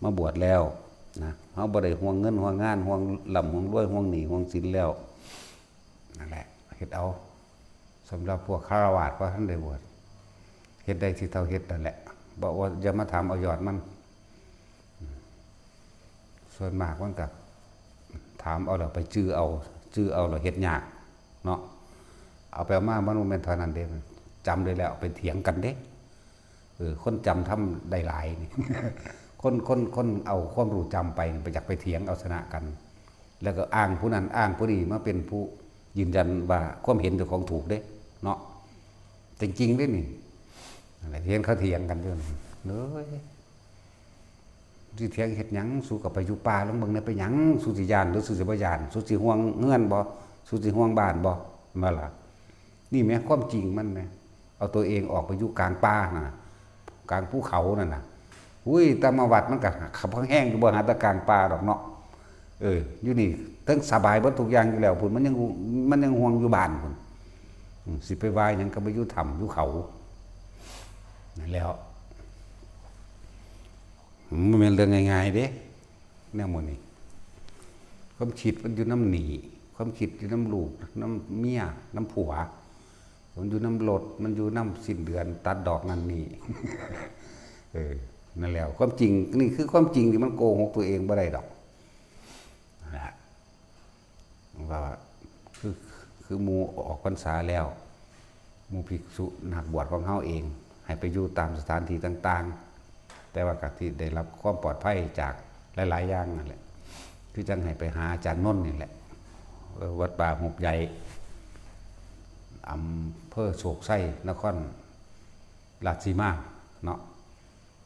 มาบวชแล้วนะ เฮาบ่ได้ห่วงเงินห่วงงาน ห่วงร่ำห่วงรวย ห่วงหนี้ห่วงสินแล้ว นั่นแหละ เฮ็ดเอา สำหรับพวกฆราวาสบ่ทันได้บวช เฮ็ดได้ที่เท่าเฮ็ดนั่นแหละ บ่ว่าอย่ามาถามเอายอดมัน อืม ส่วนมากมันก็ถามเอาแล้วไปจื่อเอา จื่อเอาแล้วเฮ็ดยากเนาะ เอาไปเอามามันบ่แม่นเท่านั้นเด้ จำได้แล้วไปเถียงกันเด้ เออ คนจำทำได้หลายนี่ คน คน คนเอาความรู้จำไปนี่ไปอยากไปเถียงเอาชนะกัน แล้วก็อ้างผู้นั้นอ้างผู้นี้มาเป็นผู้ยืนยันว่าความเห็นเจ้าของถูกเด้เนาะ จริงๆเด้นี่ นั่นแหละ เห็นเขาเถียงกันอยู่นี่ เอ้ย สิเถียงเฮ็ดหยัง สูก็ไปอยู่ป่าลองเบิ่งแหน่ ไปหยัง สูสิย้านหรือสูสิบ่ย้าน สูสิห่วงเฮือนบ่ สูสิห่วงบ้านบ่ แม่นบ่ล่ะ นี่แหมความจริงมันแหม เอาตัวเองออกไปอยู่กลางป่านั่นน่ะ กลางภูเขานั่นน่ะ อุ้ย แต่มาวัดมันก็คับแฮงอยู่ บ่หาแต่กลางป่าดอกเนาะ เออ อยู่นี่เทิงสบายเบิดทุกอย่างอยู่แล้วพุ้น มันยัง มันยังห่วงอยู่บ้านพุ้น อืม สิไปว่าหยังก็ไปอยู่ถ้ำอยู่เขา นั่นแหล้ว มันบ่แม่นเรื่องง่ายๆเด้ แนวหมู่นี้ ความคิดมันอยู่นำหนี้ ความคิดอยู่นำลูก นำเมีย นำผัว มันอยู่นำรถ มันอยู่นำสิ้นเดือน ตัดดอกนั่นนี่ เออ นั่นแหล้ว ความจริง นี่คือความจริงที่มันโกหกตัวเองบ่ได้ดอก นะ ว่าคือ คือหมู่ออกพรรษาแล้ว หมู่ภิกษุนักบวชของเฮาเอง ให้ไปอยู่ตามสถานที่ต่างๆ แต่ว่าก็สิได้รับความปลอดภัยจากหลายๆอย่างนั่นแหละ คือจั่งให้ไปหาอาจารย์นนท์นี่แหละ เออ วัดป่าหุบใหญ่ อำเภอโชคชัย นครราชสีมา เนาะ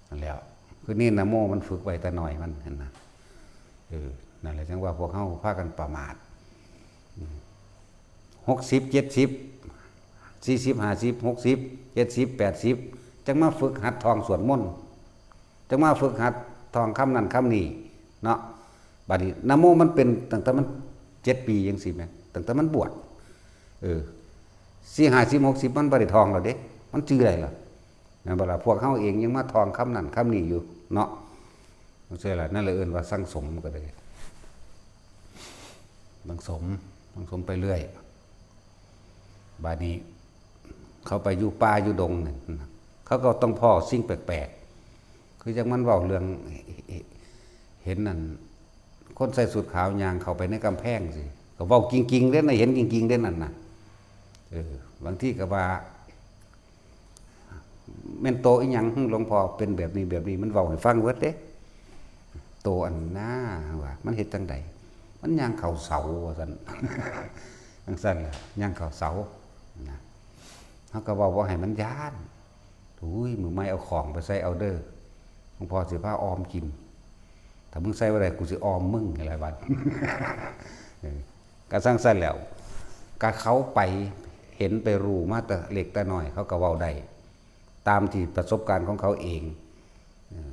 นั่นแหล้ว คือนี่นะโมมันฝึกไว้แต่น้อยมัน หั้นนะ เออ นั่นแหละจั่งว่าพวกเฮาพากันประมาท อืม หกสิบ เจ็ดสิบ สี่สิบ ห้าสิบ หกสิบ เจ็ดสิบ แปดสิบ จั่งมาฝึกหัดท่องสวดมนต์ จั่งมาฝึกหัดท่องคำนั้นคำนี้ เนาะ บัดนี้นะโมมันเป็นตั้งแต่มันเจ็ดปีจั่งซี้แหม ตั้งแต่มันบวช เออ สี่ ห้าสิบ หกสิบ มันบ่ได้ท่องแล้วเด้ มันจื่อได้ล่ะ นั่นบ่ล่ะ พวกเฮาเองยังมาท่องคำนั้นคำนี้อยู่เนาะ จั่งซี้ล่ะ นั่นแหละเอิ้นว่าสั่งสมก็ได้ สั่งสม สั่งสมไปเรื่อย บาดนี้ เขาไปอยู่ป่าอยู่ดงนั่น เขาก็ต้องพ้อสิ่งแปลกๆ คือจั่งมันเว้าเรื่อง เห็นนั่น คนใส่ชุดขาวย่างเข้าไปในกำแพงสิ ก็เว้าจริงๆเด้นะ เห็นจริงๆเด้นั่นน่ะ เออ บางทีก็ว่า แม่นโตอีหยัง หลวงพ่อเป็นแบบนี้แบบนี้ มันเว้าให้ฟังเบิดเด้ โตอันน่าว่า มันเฮ็ดจั่งใด มันย่างเข้าเสาว่าซั่น จั่งซั่นล่ะ ย่างเข้าเสา นะ เฮาก็เว้าบ่ให้มันย้าน อุ้ย มื้อใหม่เอาของไปใส่เอาเด้อ หลวงพ่อสิพาออมกิน ถ้ามึงใส่บ่ได้ กูสิออมมึง หลายวัน เออ ก็จั่งซั่นแหล้ว ก็เขาไปเห็นไปรู้มาแต่เล็กแต่น้อย เขาก็เว้าได้ ตามที่ประสบการณ์ของเขาเอง เออ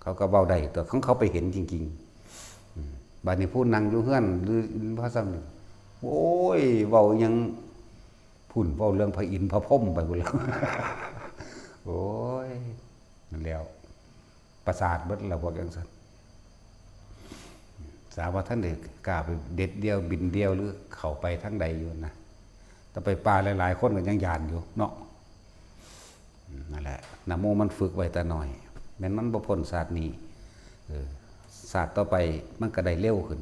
เขาก็เว้าได้ แต่ของเขาไปเห็นจริงๆ อืม บาดนี้ผู้นั่งอยู่เฮือน หรือพระสงฆ์นี่ โอ้ย เว้าอิหยัง พุ้น เว้าเรื่องพระอินทร์พระพรหมไปพุ้นแล้ว โอ้ย นั่นแหล้ว ประสาทเบิดแล้วพวกจั่งซั่น สาว่าท่านได้กล้าไปเด็ดเดี่ยวบินเดี่ยวหรือเข้าไปทางใดอยู่นะ แต่ไปป่าหลายๆคนก็ยังย้านอยู่เนาะ นั่นแหละ นะโมมันฝึกไว้แต่น้อย แม่นมันบ่พ้นชาตินี้ เออ ชาติต่อไปมันก็ได้เร็วขึ้น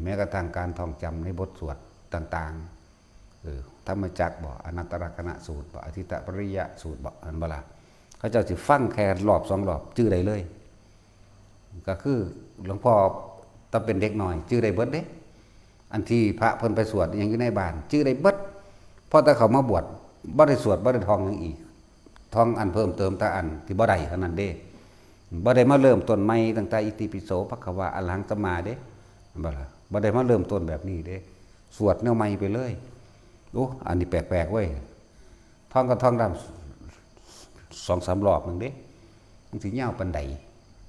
แม้กระทั่งการท่องจำในบทสวดต่างๆ เออ ธรรมจักรบ่ อนัตตลักษณสูตรบ่ อทิตตปริยสูตรบ่ หั้นบ่ล่ะ เขาเจ้าสิฟังแค่รอบสองรอบ จื่อได้เลย ก็คือหลวงพ่อตอนเป็นเด็กน้อย จื่อได้เบิดเด้ อันที่พระเพิ่นไปสวดอิหยังอยู่ในบ้าน จื่อได้เบิด พอแต่เข้ามาบวช บ่ได้สวด บ่ได้ท่องหยังอีก ท่องอันเพิ่มเติมแต่อันที่บ่ได้เท่านั้นเด้ บ่ได้มาเริ่มต้นใหม่ตั้งแต่อิติปิโสภะคะวาอะระหังสัมมาเด้ บ่ล่ะ บ่ได้มาเริ่มต้นแบบนี้เด้ สวดแนวใหม่ไปเลย โอ้ อันนี้แปลกๆเว้ย ท่องก็ท่องได้สองสามรอบหนึ่งเด้ มันสิยาวปานใด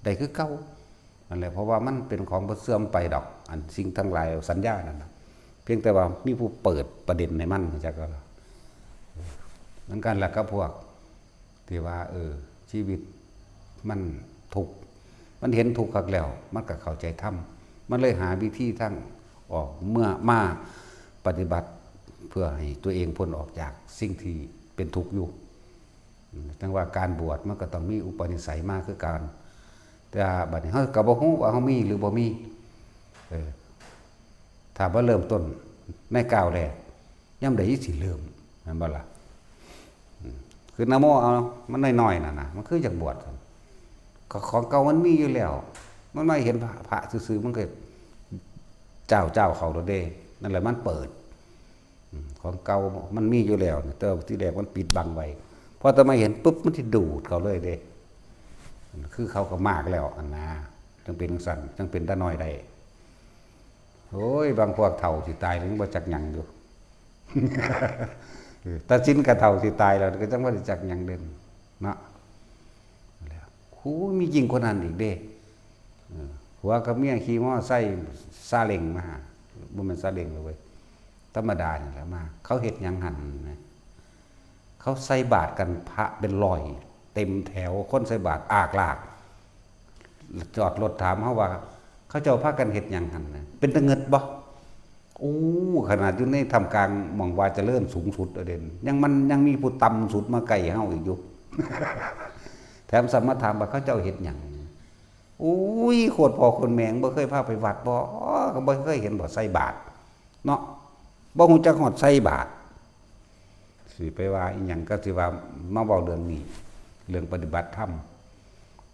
ได้คือเก่า นั่นแหละ เพราะว่ามันเป็นของบ่เสื่อมไปดอก อันสิ่งทั้งหลายสัญญานั่นน่ะ เพียงแต่ว่ามีผู้เปิดประเด็นให้มัน จักก็ เหมือนกันล่ะกับพวก ที่ว่า เออ ชีวิตมันทุกข์ มันเห็นทุกข์คักแล้ว มันก็เข้าใจธรรม มันเลยหาวิธีทางออก เมื่อมาปฏิบัติเพื่อให้ตัวเองพ้นออกจากสิ่งที่เป็นทุกข์อยู่ อืม จั่งว่าการบวชมันก็ต้องมีอุปนิสัยมาคือการ แต่บัดนี้เฮาก็บ่ฮู้ว่าเฮามีหรือบ่มี เออ ถ้าบ่เริ่มต้นในก้าวแรก ยามใดสิเริ่ม แม่นบ่ล่ะ? อืม คือนะโมเอา มันน้อยๆ นั่นน่ะ มันคืออยากบวช ของเก่ามันมีอยู่แล้ว มันมาเห็นพระ พระซื่อๆ มันก็เจ้า เจ้าเขาแล้วเด้ นั่นแหละมันเปิด อืม ของเก่ามันมีอยู่แล้ว แต่ว่าที่แรกมันปิดบังไว้ พอแต่มาเห็นปุ๊บ มันสิดูดเข้าเลยเด้ คือเขาก็มากแล้วหั่นนะ จั่งเป็นจั่งซั้น จั่งเป็นตาน้อยได้ โอ้ย บางพวกเฒ่าสิตายแล้วยังบ่จักหยังอยู่ เออ ตัดสินก็เฒ่าสิตายแล้ว ก็จั่งบ่ได้จักหยังเด่นเนาะ แล้ว โอ้ย มียิ่งกว่านั้นอีกเด้ เออ ผัวกับเมียขี่มอไซค์ซาเล้งมาหา บ่แม่นซาเล้งดอกเว้ย ธรรมดานี่แหละมา เขาเฮ็ดหยังหั่นนะ เขาใส่บาตรกันพระเป็นร้อย เต็มแถว คนใส่บาตรอากลาก จอดรถถามเฮาว่า เขาเจ้าพากันเฮ็ดหยังหั่นนะ เป็นตาเงิดบ่? โอ้ ขนาดอยู่ในท่ามกลางหม่องว่าเจริญสูงสุดเด้ ยังมันยังมีผู้ต่ำสุดมาใกล้เฮาอีกอยู่ แถมซ้ำมาถามว่าเขาเจ้าเฮ็ดหยัง โอ้ย โคตรพ่อโคตรแม่ บ่เคยพาไปวัดบ่ ก็บ่เคยเห็นบ่ใส่บาตรเนาะ บ่ฮู้จักฮอดใส่บาตร สิไปว่าอีหยัง ก็สิว่ามาเว้าเรื่องนี้ เรื่องปฏิบัติธรรม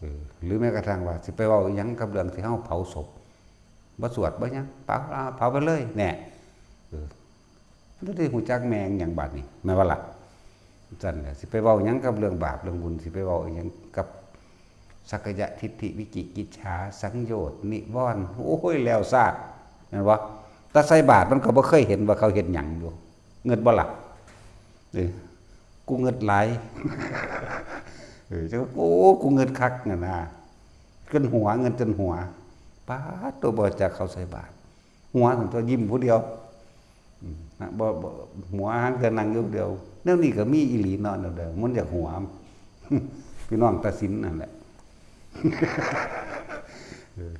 เออ หรือแม้กระทั่งว่าสิไปเว้าอีหยังกับเรื่องที่เฮาเผาศพ บ่สวดบ่หยัง เผา อ่า เผาไปเลย แน่ เออ มันสิฮู้จักแม่งหยังบาดนี้ แม่นบ่ล่ะ? จั่งซั้นแหละ สิไปเว้าหยังกับเรื่องบาปเรื่องบุญ สิไปเว้าอีหยังกับสักกายทิฏฐิ วิจิกิจฉา สังโยชน์ นิวรณ์ โอ้ย แล้วซาด แม่นบ่? แต่ใส่บาตรมันก็บ่เคยเห็นว่าเขาเฮ็ดหยังอยู่ เงิดบ่ล่ะ? เออ กูเงิดหลาย เออ จั่ง โอ้ กูเงิดคักนั่นนะ จนหัว เงิดจนหัว ป๊าด ตัวบ่จักเขาใส่บาตร หัวซั่นตัว ยิ้มผู้เดียว อืม นะ บ่ บ่ หัวหางแต่นั่งอยู่ผู้เดียว แนวนี้ก็มีอีหลีเนาะ แนวใดมันอยากหัว พี่น้องตาสินนั่นแหละ เออ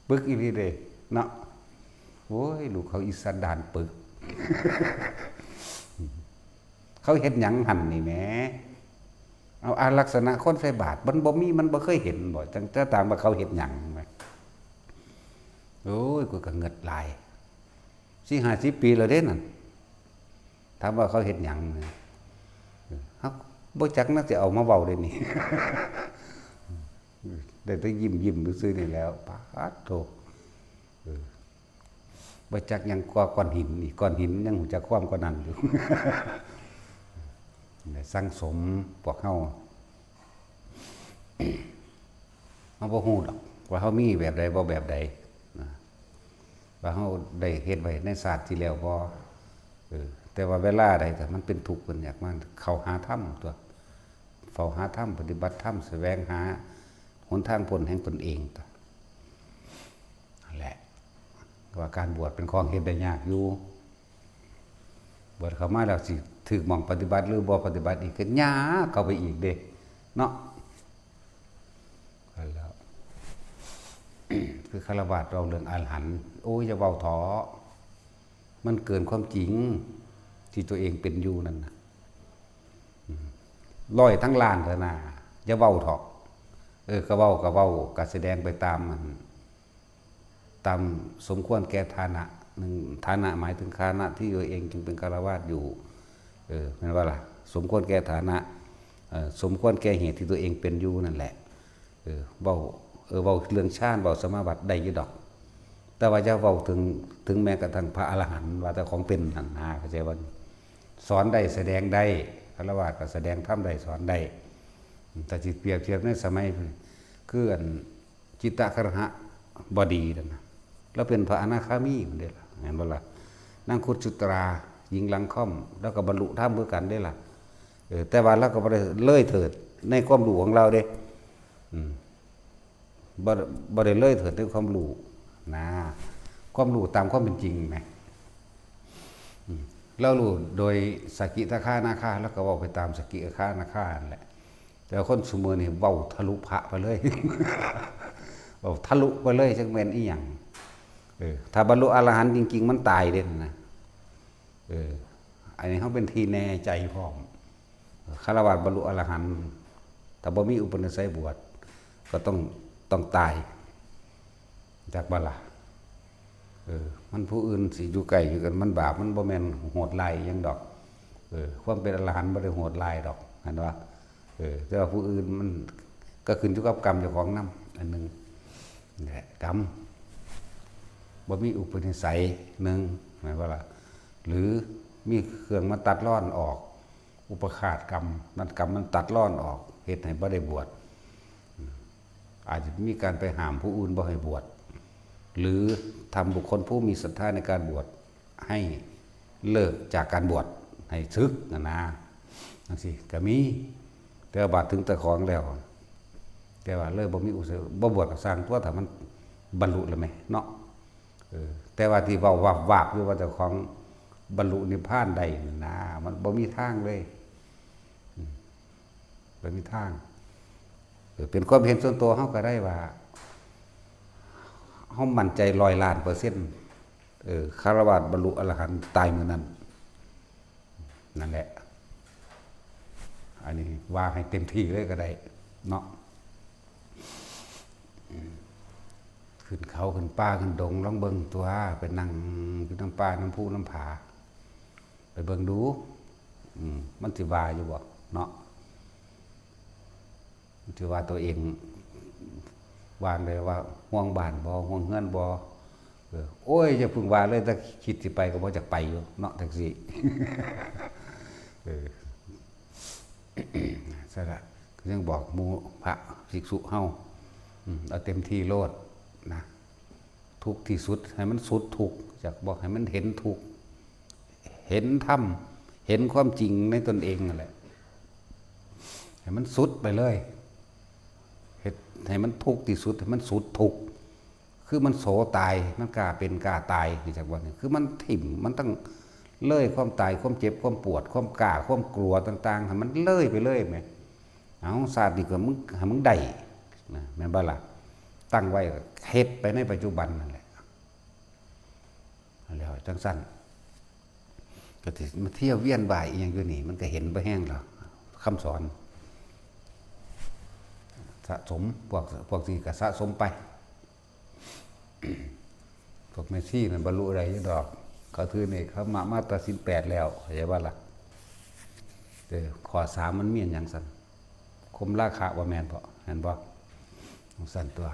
ปึกอีหลีเด้ เนาะ โอ้ย ลูกเขาอีสันดานปึก เขาเฮ็ดหยังหั่นนี่แหม เอา อาลักษณะคนใส่บาตร มันบ่มี มันบ่เคยเห็นบ่ จั่งจะถามว่าเขาเฮ็ดหยังแหม โอ้ย กูก็เงิดหลาย สี่ห้าสิบปีแล้วเด้นั่น ถามว่าเขาเฮ็ดหยังนะ เฮาบ่จักนะ สิเอามาเว้าได้นี่ ได้แต่ยิ้มๆ ซื่อๆ นี่แหล้ว ป๊าดโธ่ เออ บ่จักหยังกว่าก้อนหินอีก ก้อนหินยังฮู้จักความกว่านั้นอยู่ ได้สั่งสมพวกเฮา เฮาบ่ฮู้ดอกว่าเฮามีแบบใดบ่แบบใดนะ ว่าเฮาได้เฮ็ดไว้ในชาติที่แล้วบ่ เออ แต่ว่าเวลาใดถ้ามันเป็นทุกข์เป็นยากมา เข้าหาธรรมตั๊ว เฝ้าหาธรรม ปฏิบัติธรรม แสวงหาหนทางพ้นแห่งตนเองตั๊ว นั่นแหละ ว่าการบวชเป็นของเฮ็ดได้ยากอยู่ บวชเข้ามาแล้วสิถืกหม่องปฏิบัติหรือบ่ปฏิบัติอีกก็ยากเข้าไปอีกเด้ เนาะ นั่นแหล้ว คือฆราวาสเว้าเรื่องอรหันต์ โอ้ย อย่าเว้าเถาะ มันเกินความจริงที่ตัวเองเป็นอยู่นั่นน่ะ อืม ร้อยทั้งล้านเถาะนะ อย่าเว้าเถาะ เออ ก็เว้า ก็เว้า ก็แสดงไปตามมัน ตามสมควรแก่ฐานะ หนึ่ง ฐานะหมายถึงฐานะที่ตัวเองจึงเป็นฆราวาสอยู่ เออ แม่นบ่ล่ะ? สมควรแก่ฐานะ เอ่อ สมควรแก่เหตุที่ตัวเองเป็นอยู่นั่นแหละ เออ เว้า เออ เว้าเรื่องฌาน เว้าสมาบัติได้อยู่ดอก แต่ว่าอย่าเว้าถึง ถึงแม้กระทั่งพระอรหันต์ ว่าแต่ของเป็นนั่นนะ เข้าใจบ่? สอนได้ แสดงได้ ฆราวาสก็แสดงธรรมได้ สอนได้ ถ้าสิเปรียบเทียบในสมัย คืออัน จิตตคฤหบดีนั่นน่ะ ลาวเป็นพระอนาคามีพุ้นเด้ล่ะ แม่นบ่ล่ะ? นางคุตสุตรา หญิงหลังค่อม ลาวก็บรรลุธรรมคือกันเด้ล่ะ เออ แต่ว่าลาวก็บ่ได้เลยเถิดในความรู้ของลาวเด้ อืม บ่ บ่ได้เลยเถิดในความรู้นะ ความรู้ตามความเป็นจริงแหม อืม ลาวรู้โดยสกิทาคานาคา ลาวก็เว้าไปตามสกิทาคานาคานั่นแหละ แต่คนซุมื้อนี่เว้าทะลุพระไปเลย เว้าทะลุไปเลย จักแม่นอีหยัง เออ ถ้าบรรลุอรหันต์จริงๆ มันตายเด้นะ เออ อันนี้เฮาเป็นที่แน่ใจพร้อม ฆราวาสบรรลุอรหันต์ ถ้าบ่มีอุปนิสัยบวช ก็ต้อง ต้องตาย จักบ่ล่ะ เออ มันผู้อื่นสิอยู่ใกล้คือกัน มันบาป มันบ่แม่นโหดร้ายอิหยังดอก เออ ความเป็นอรหันต์บ่ได้โหดร้ายดอก หันว่า เออ แต่ว่าผู้อื่นมันก็ขึ้นอยู่กับกรรมเจ้าของนำ อันหนึ่ง นี่แหละ กรรม บ่มีอุปนิสัย หนึ่ง แม่นบ่ล่ะ หรือมีเครื่องมาตัดรอนออก อุปฆาตกรรม นั่นกรรมมันตัดรอนออก เฮ็ดให้บ่ได้บวช อาจจะมีการไปห้ามผู้อื่นบ่ให้บวช หรือทำบุคคลผู้มีศรัทธาในการบวช ให้เลิกจากการบวช ให้สึกนะนะ จังซี้ก็มี แต่ว่าบาดถึงเจ้าของแล้ว แต่ว่าเลยบ่มีอุตสาหะ บ่บวชก็สร้างตัว ถ้ามันบรรลุแล้วแหมเนาะ เออ แต่ว่าที่เว้าวาบๆอยู่ว่าเจ้าของบรรลุนิพพานได้นั่นนะ มันบ่มีทางเลย อืม บ่มีทาง เออ เป็นความเห็นส่วนตัวเฮาก็ได้ว่า เฮามั่นใจร้อยล้านเปอร์เซ็นต์ เออ ฆราวาสบรรลุอรหันต์ตายมื้อนั้น นั่นแหละ อันนี้ว่าให้เต็มที่เลยก็ได้เนาะ อืม ขึ้นเขาขึ้นป่าขึ้นดง ลองเบิ่งตัว ไปนั่งอยู่นำป่านำภูนำผา ไปเบิ่งดู อืม มันสิว่าอยู่บ่เนาะ มันสิว่าตัวเอง ว่าเลยว่าห่วงบ้านบ่ ห่วงเฮือนบ่ เออ โอ้ย อย่าเพิ่งว่าเลย แต่คิดสิไปก็บ่อยากไปอยู่เนาะ จังซี้ เออ ซั่นล่ะ ก็ยังบอกหมู่พระภิกษุเฮา อืม เอาเต็มที่โลดนะ ทุกข์ที่สุด ให้มันสุดทุกข์ จักบอกให้มันเห็นทุกข์ เห็นธรรม เห็นความจริงในตนเองนั่นแหละ ให้มันสุดไปเลย เฮ็ดให้มันทุกข์ที่สุด ให้มันสุดทุกข์ คือมันโสตาย มันกล้าเป็นกล้าตาย นี่จักว่านี่ คือมันถิ่ม มันต้องเลยความตาย ความเจ็บ ความปวด ความกล้า ความกลัวต่างๆ ให้มันเลยไปเลยแหม เอา ชาตินี้ก็มึง ให้มึงได้ นะ แม่นบ่ล่ะ ตั้งไว้ เฮ็ดไปในปัจจุบันนั่นแหละ แล้วจังซั่น ก็สิมาเที่ยวเวียนว่ายอีหยังอยู่นี่ มันก็เห็นบ่แฮงแล้ว คำสอน สะสม พวก พวกนี้ก็สะสมไป พวกแม่ชีนั่นบรรลุได้อยู่ดอก เขาถือเนกขมมะมาแต่ศีลแปดแล้ว เข้าใจบ่ล่ะ เออ ข้อสามมันมีหยังซั่น ข่มราคะบ่แม่นบ่ แม่นบ่ จังซั่นตัว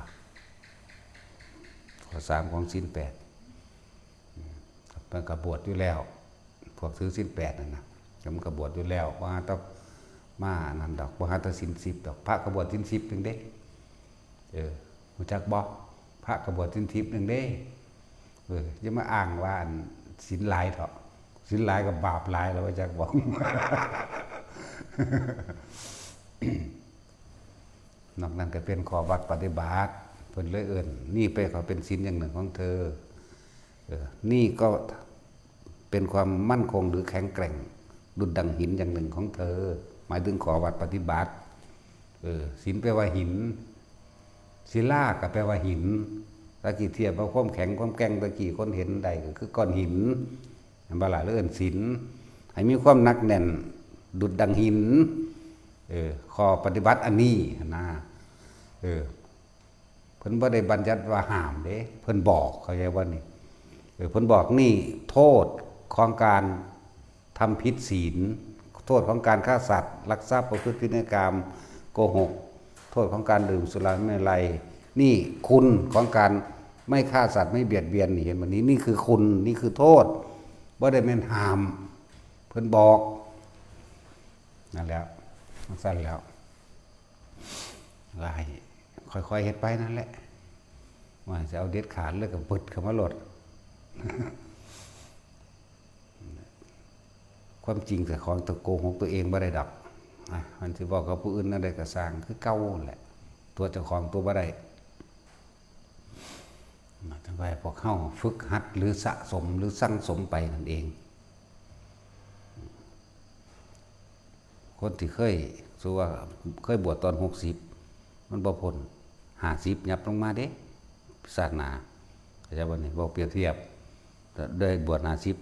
ข้อสามของศีลแปด มันก็บวชอยู่แล้ว พวกถือศีลแปดนั่นน่ะ แล้วมันก็บวชอยู่แล้ว บ่หาแต่มานั่นดอก บ่หาแต่ศีลสิบดอก พระก็บวชศีลสิบหนึ่งเด้ เออ รู้จักบ่ พระก็บวชศีลสิบหนึ่งเด้ เออ อย่ามาอ้างว่าอันศีลหลายเถาะ ศีลหลายก็บาปหลายแล้ว รู้จักบ่ นอกนั้นก็เป็นข้อวัดปฏิบัติ เพิ่นเลยเอิ้น นี่ไปเขาเป็นศีลอย่างหนึ่งของเธอ เออ นี่ก็เป็นความมั่นคงหรือแข็งแกร่ง ดุจดังหินอย่างหนึ่งของเธอ หมายถึงข้อวัดปฏิบัติ เออ ศิลแปลว่าหิน ศิลาก็แปลว่าหิน ตะกี้เทียบว่าความแข็งความแกร่งตะกี้คนเห็นได้ก็คือก้อนหิน เห็นบ่ล่ะ หรือเอิ้นศิล ให้มีความหนักแน่น ดุจดังหิน เออ ข้อปฏิบัติอันนี้หั้นนะ เออ เพิ่นบ่ได้บัญญัติว่าห้ามเด้ เพิ่นบอก เข้าใจบ่นี่ เออ เพิ่นบอกนี่โทษของการทำผิดศีล โทษของการฆ่าสัตว์ ลักทรัพย์ ประพฤติผิดในกาม โกหก โทษของการดื่มสุราเมรัย นี่คุณของการไม่ฆ่าสัตว์ ไม่เบียดเบียน นี่เห็นบ่นี่ นี่คือคุณ นี่คือโทษ บ่ได้แม่นห้าม เพิ่นบอก นั่นแหละ มันสั้นแล้ว ก็ให้ค่อยๆเฮ็ดไปนั่นแหละ ว่าจะเอาเด็ดขาดเลยก็ปึดเข้ามาโลด ความจริงแต่ของตัวโกหกตัวเองบ่ได้ดอก อ่ะ มันสิบอกกับผู้อื่นนั่นใดก็สร้าง คือเก่านั่นแหละ ตัวเจ้าของตัวบ่ได้ นะ จั่งว่าให้พวกเฮาฝึกหัดหรือสะสมหรือสั่งสมไปนั่นเอง คนที่เคย สมมุติว่าเคยบวชตอนหกสิบ มันบ่พ้นห้าสิบ ยับลงมาเด้ ชาติหน้า เข้าใจบ่นี่ เว้าเปรียบเทียบ ได้บวชห้าสิบ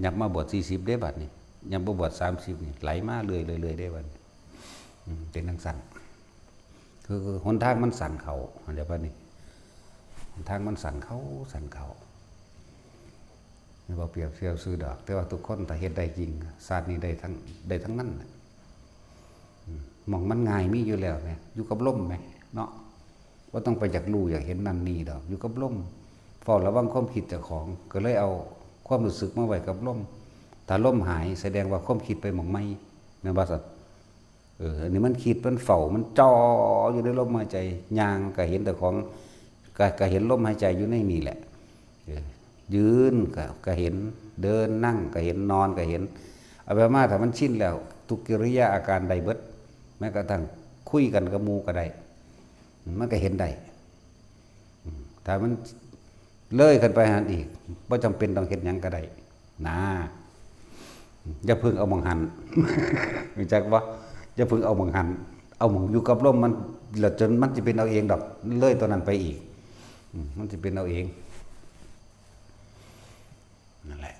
ยับมาบวชสี่สิบเด้บัดนี้ ยับมาบวชสามสิบนี่ ไหลมาเรื่อยๆเด้บัดนี้ อืม เป็นจั่งซั่น คือหนทางมันสั้นเข้า เข้าใจปะนี่ หนทางมันสั้นเข้า สั้นเข้า นี่บ่เปรียบเทียบซื่อดอก แต่ว่าทุกคนถ้าเฮ็ดได้จริง ชาตินี้ได้ทั้ง ได้ทั้งนั้นน่ะ อืม หม่องมันง่ายมีอยู่แล้วแหม อยู่กับลมแหม เนาะ บ่ต้องไปอยากรู้อยากเห็นนั่นนี่ดอก อยู่กับลม เฝ้าระวังความคิดเจ้าของ ก็เลยเอาความรู้สึกมาไว้กับลม ถ้าลมหายแสดงว่าความคิดไปหม่องใหม่ แม่นบ่ซั่น เออ อันนี้มันคิด มันเฝ้า มันจ่ออยู่ในลมหายใจ ย่างก็เห็นแต่ของ ก็ ก็เห็นลมหายใจอยู่ในนี่แหละ เออ ยืนก็ ก็เห็น เดิน นั่งก็เห็น นอนก็เห็น เอาไปมาถ้ามันชินแล้ว ทุกกิริยาอาการได้เบิด แม้กระทั่งคุยกันกับหมู่ก็ได้ มันก็เห็นได้ อืม ถ้ามันเลยขึ้นไปหั่นอีก บ่จำเป็นต้องเฮ็ดหยังก็ได้ นะ อย่าเพิ่งเอาหม่องหั่น รู้จักบ่ อย่าเพิ่งเอาหม่องหั่น เอาหม่องอยู่กับลมมัน แล้วจนมันสิเป็นเอาเองดอก เลยตัวนั้นไปอีก อืม มันสิเป็นเอาเอง นั่นแหละ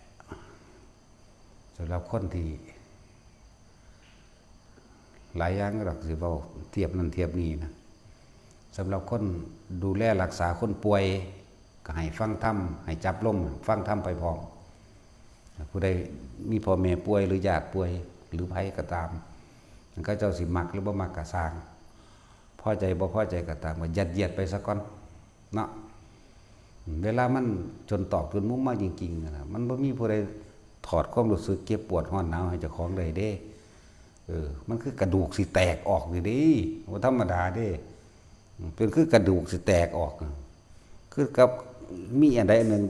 สำหรับคนที่ หลายอย่างดอกสิเว้าเทียบนั่นเทียบนี่นะ สำหรับคนดูแลรักษาคนป่วย ก็ให้ฟังธรรม ให้จับลมฟังธรรมไปพร้อม ผู้ใดมีพ่อแม่ป่วยหรือญาติป่วย หรือไผก็ตาม เขาเจ้าสิมักหรือบ่มักก็ซ่าง พอใจบ่พอใจก็ตาม ก็ยัดเยียดไปซะก่อน เนาะ เวลามันจนตอกจนมุมมาจริงๆ นั่นน่ะ มันบ่มีผู้ใดถอดความรู้สึกเจ็บปวดร้อนหนาวให้เจ้าของได้เด้ เออ มันคือกระดูกสิแตกออกนี่เด้ บ่ธรรมดาเด้ เป็นคือกระดูกสิแตกออก คือกับมีอันใดอันหนึ่ง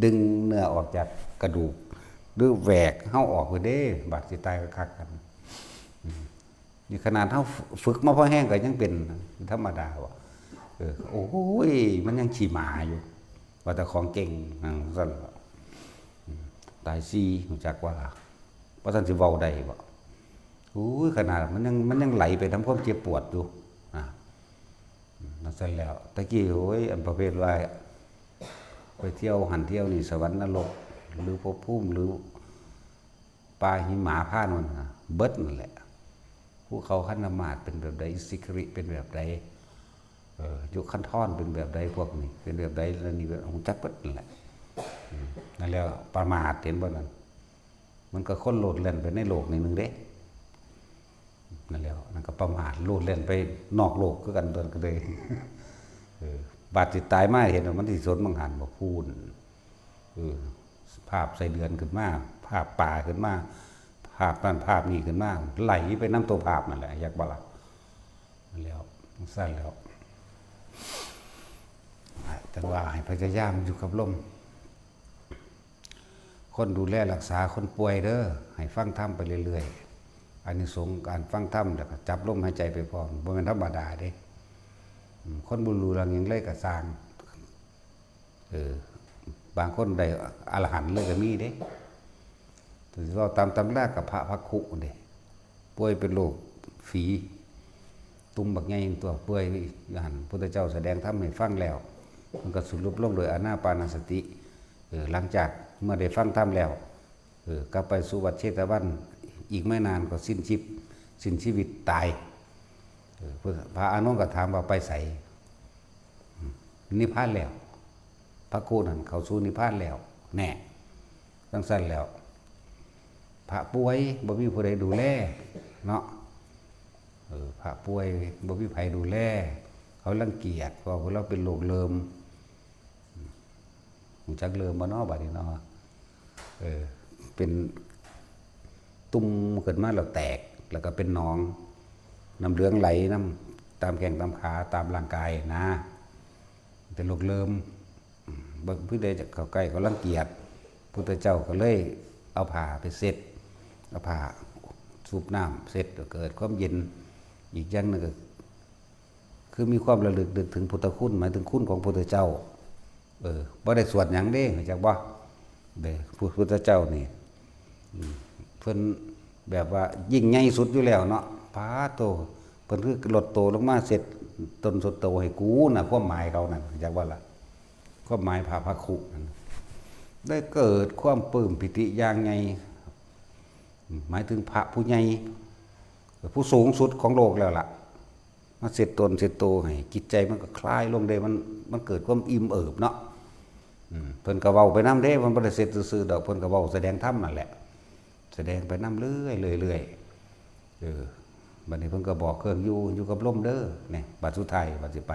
ดึงเนื้อออกจากกระดูก หรือแหวกเฮาออกไปเด้ บาดสิตายก็คักกัน อืม นี่ขนาดเฮาฝึกมาพอแฮงก็ยังเป็นธรรมดาบ่ เออ โอ้ย มันยังขี้หมาอยู่ ว่าแต่ของเก่ง อ่า ซั่นล่ะ อืม ตายสี่ รู้จักว่าล่ะ ว่าซั่นสิเว้าได้บ่ โอ้ย ขนาดมันยัง มันยังไหลไปนำความเจ็บปวดอยู่ อ่า นั่นซั่นแล้ว ตะกี้ โอ้ย อันประเภทว่า ไปเที่ยวหั่นเที่ยวนี่ สวรรค์นรก หรือภพภูมิ หรือ ป่าหิมหมาพาดนั่นน่ะ เบิดนั่นแหละ ภูเขาคันธมาศเป็นแบบใด อิสิคิริเป็นแบบใด เอ่อ ยุคคันธรเป็นแบบใด พวกนี้เป็นแบบใด แล้วนี่เป็น ฮู้จักเบิดนั่นแหละ อืม นั่นแหละ ประมาท เห็นบ่นั่น มันก็คนโลดแล่นไปในโลกนี่หนึ่งเด้ นั่นแหละ นั่นก็ประมาท โลดแล่นไปนอกโลกคือกัน ตัวนั้นก็เลย เออ บาดสิตายมาเห็นว่ามันสิสนบังหันบ่พูน เออ ภาพไส้เดือนขึ้นมา ภาพปลาขึ้นมา ภาพนั่นภาพนี้ขึ้นมา ไหลไปนำตัวภาพนั่นแหละ อยากบ่ล่ะ นั่นแหล้ว ซั่นแหล้ว จั่งว่าให้พยายามอยู่กับลม คนดูแลรักษาคนป่วยเด้อ ให้ฟังธรรมไปเรื่อยๆ อานิสงส์การฟังธรรม แล้วก็จับลมหายใจไปพร้อม บ่แม่นธรรมดาเด้ อืม คนบ่รู้เรื่องหยังเลยก็ซ่าง เออ บางคนได้อรหันต์เลยก็มีเด้ แต่สิเว้าตามตำรากับพระภักขุเด้ ป่วยเป็นโรคฝี ตุ่มบักใหญ่ตัวป่วยอยู่หั่น พุทธเจ้าแสดงธรรมให้ฟังแล้ว มันก็สรุปลงโดยอานาปานสติ เออ หลังจากเมื่อได้ฟังธรรมแล้ว เออ กลับไปสู่วัดเชตวัน อีกไม่นานก็สิ้นชีพ สิ้นชีวิตตาย เออ พระอานนท์ก็ถามว่าไปไส นิพพานแล้ว พระครูนั่นเข้าสู่นิพพานแล้ว แน่ จั่งซั่นแล้ว พระป่วยบ่มีผู้ใดดูแล เนาะ เออ พระป่วยบ่มีไผดูแล เขารังเกียจ เพราะว่าพวกเราเป็นโรคเริม รู้จักเริมบ่เนาะ บัดนี้เนาะ เออ เป็นตุ่มขึ้นมาแล้วแตก แล้วก็เป็นหนอง น้ำเหลืองไหลนำ ตามแข้งตามขา ตามร่างกายนะ เป็นโรคเริม อืม บ่ ผู้ใดจะเข้าใกล้เขารังเกียจ พุทธเจ้าก็เลยเอาผ้าไปเช็ด เอาผ้าชุบน้ำเช็ด ก็เกิดความเย็น อีกอย่างหนึ่งก็ คือมีความระลึกนึกถึงพุทธคุณ หมายถึงคุณของพุทธเจ้า เออ บ่ได้สวดหยังเด้ รู้จักบ่ เด้ พุทธเจ้านี่ อืม เพิ่นแบบว่ายิ่งใหญ่สุดอยู่แล้วเนาะ ปาโต เพิ่นคือลดโตลงมาเช็ดตนสุดโตให้กูน่ะ ความหมายเขานั่น รู้จักบ่ล่ะ ความหมายพระภักขุนั่น ได้เกิดความปลื้มปีติอย่างใหญ่ อืม หมายถึงพระผู้ใหญ่ ผู้สูงสุดของโลกแล้วล่ะ มาเช็ดตนเช็ดตัวให้จิตใจมันก็คลายลงเด้ มัน มันเกิดความอิ่มเอิบเนาะ อืม เพิ่นก็เว้าไปนำเด้ เพิ่นบ่ได้เช็ดซื่อๆดอก เพิ่นก็เว้าแสดงธรรมนั่นแหละ แสดงไปนำเรื่อยๆเรื่อยๆ เออ บัดนี้เพิ่นก็บอกเครื่องอยู่ อยู่กับลมเด้อ เนี่ย บัดสุดท้ายบัดสิไป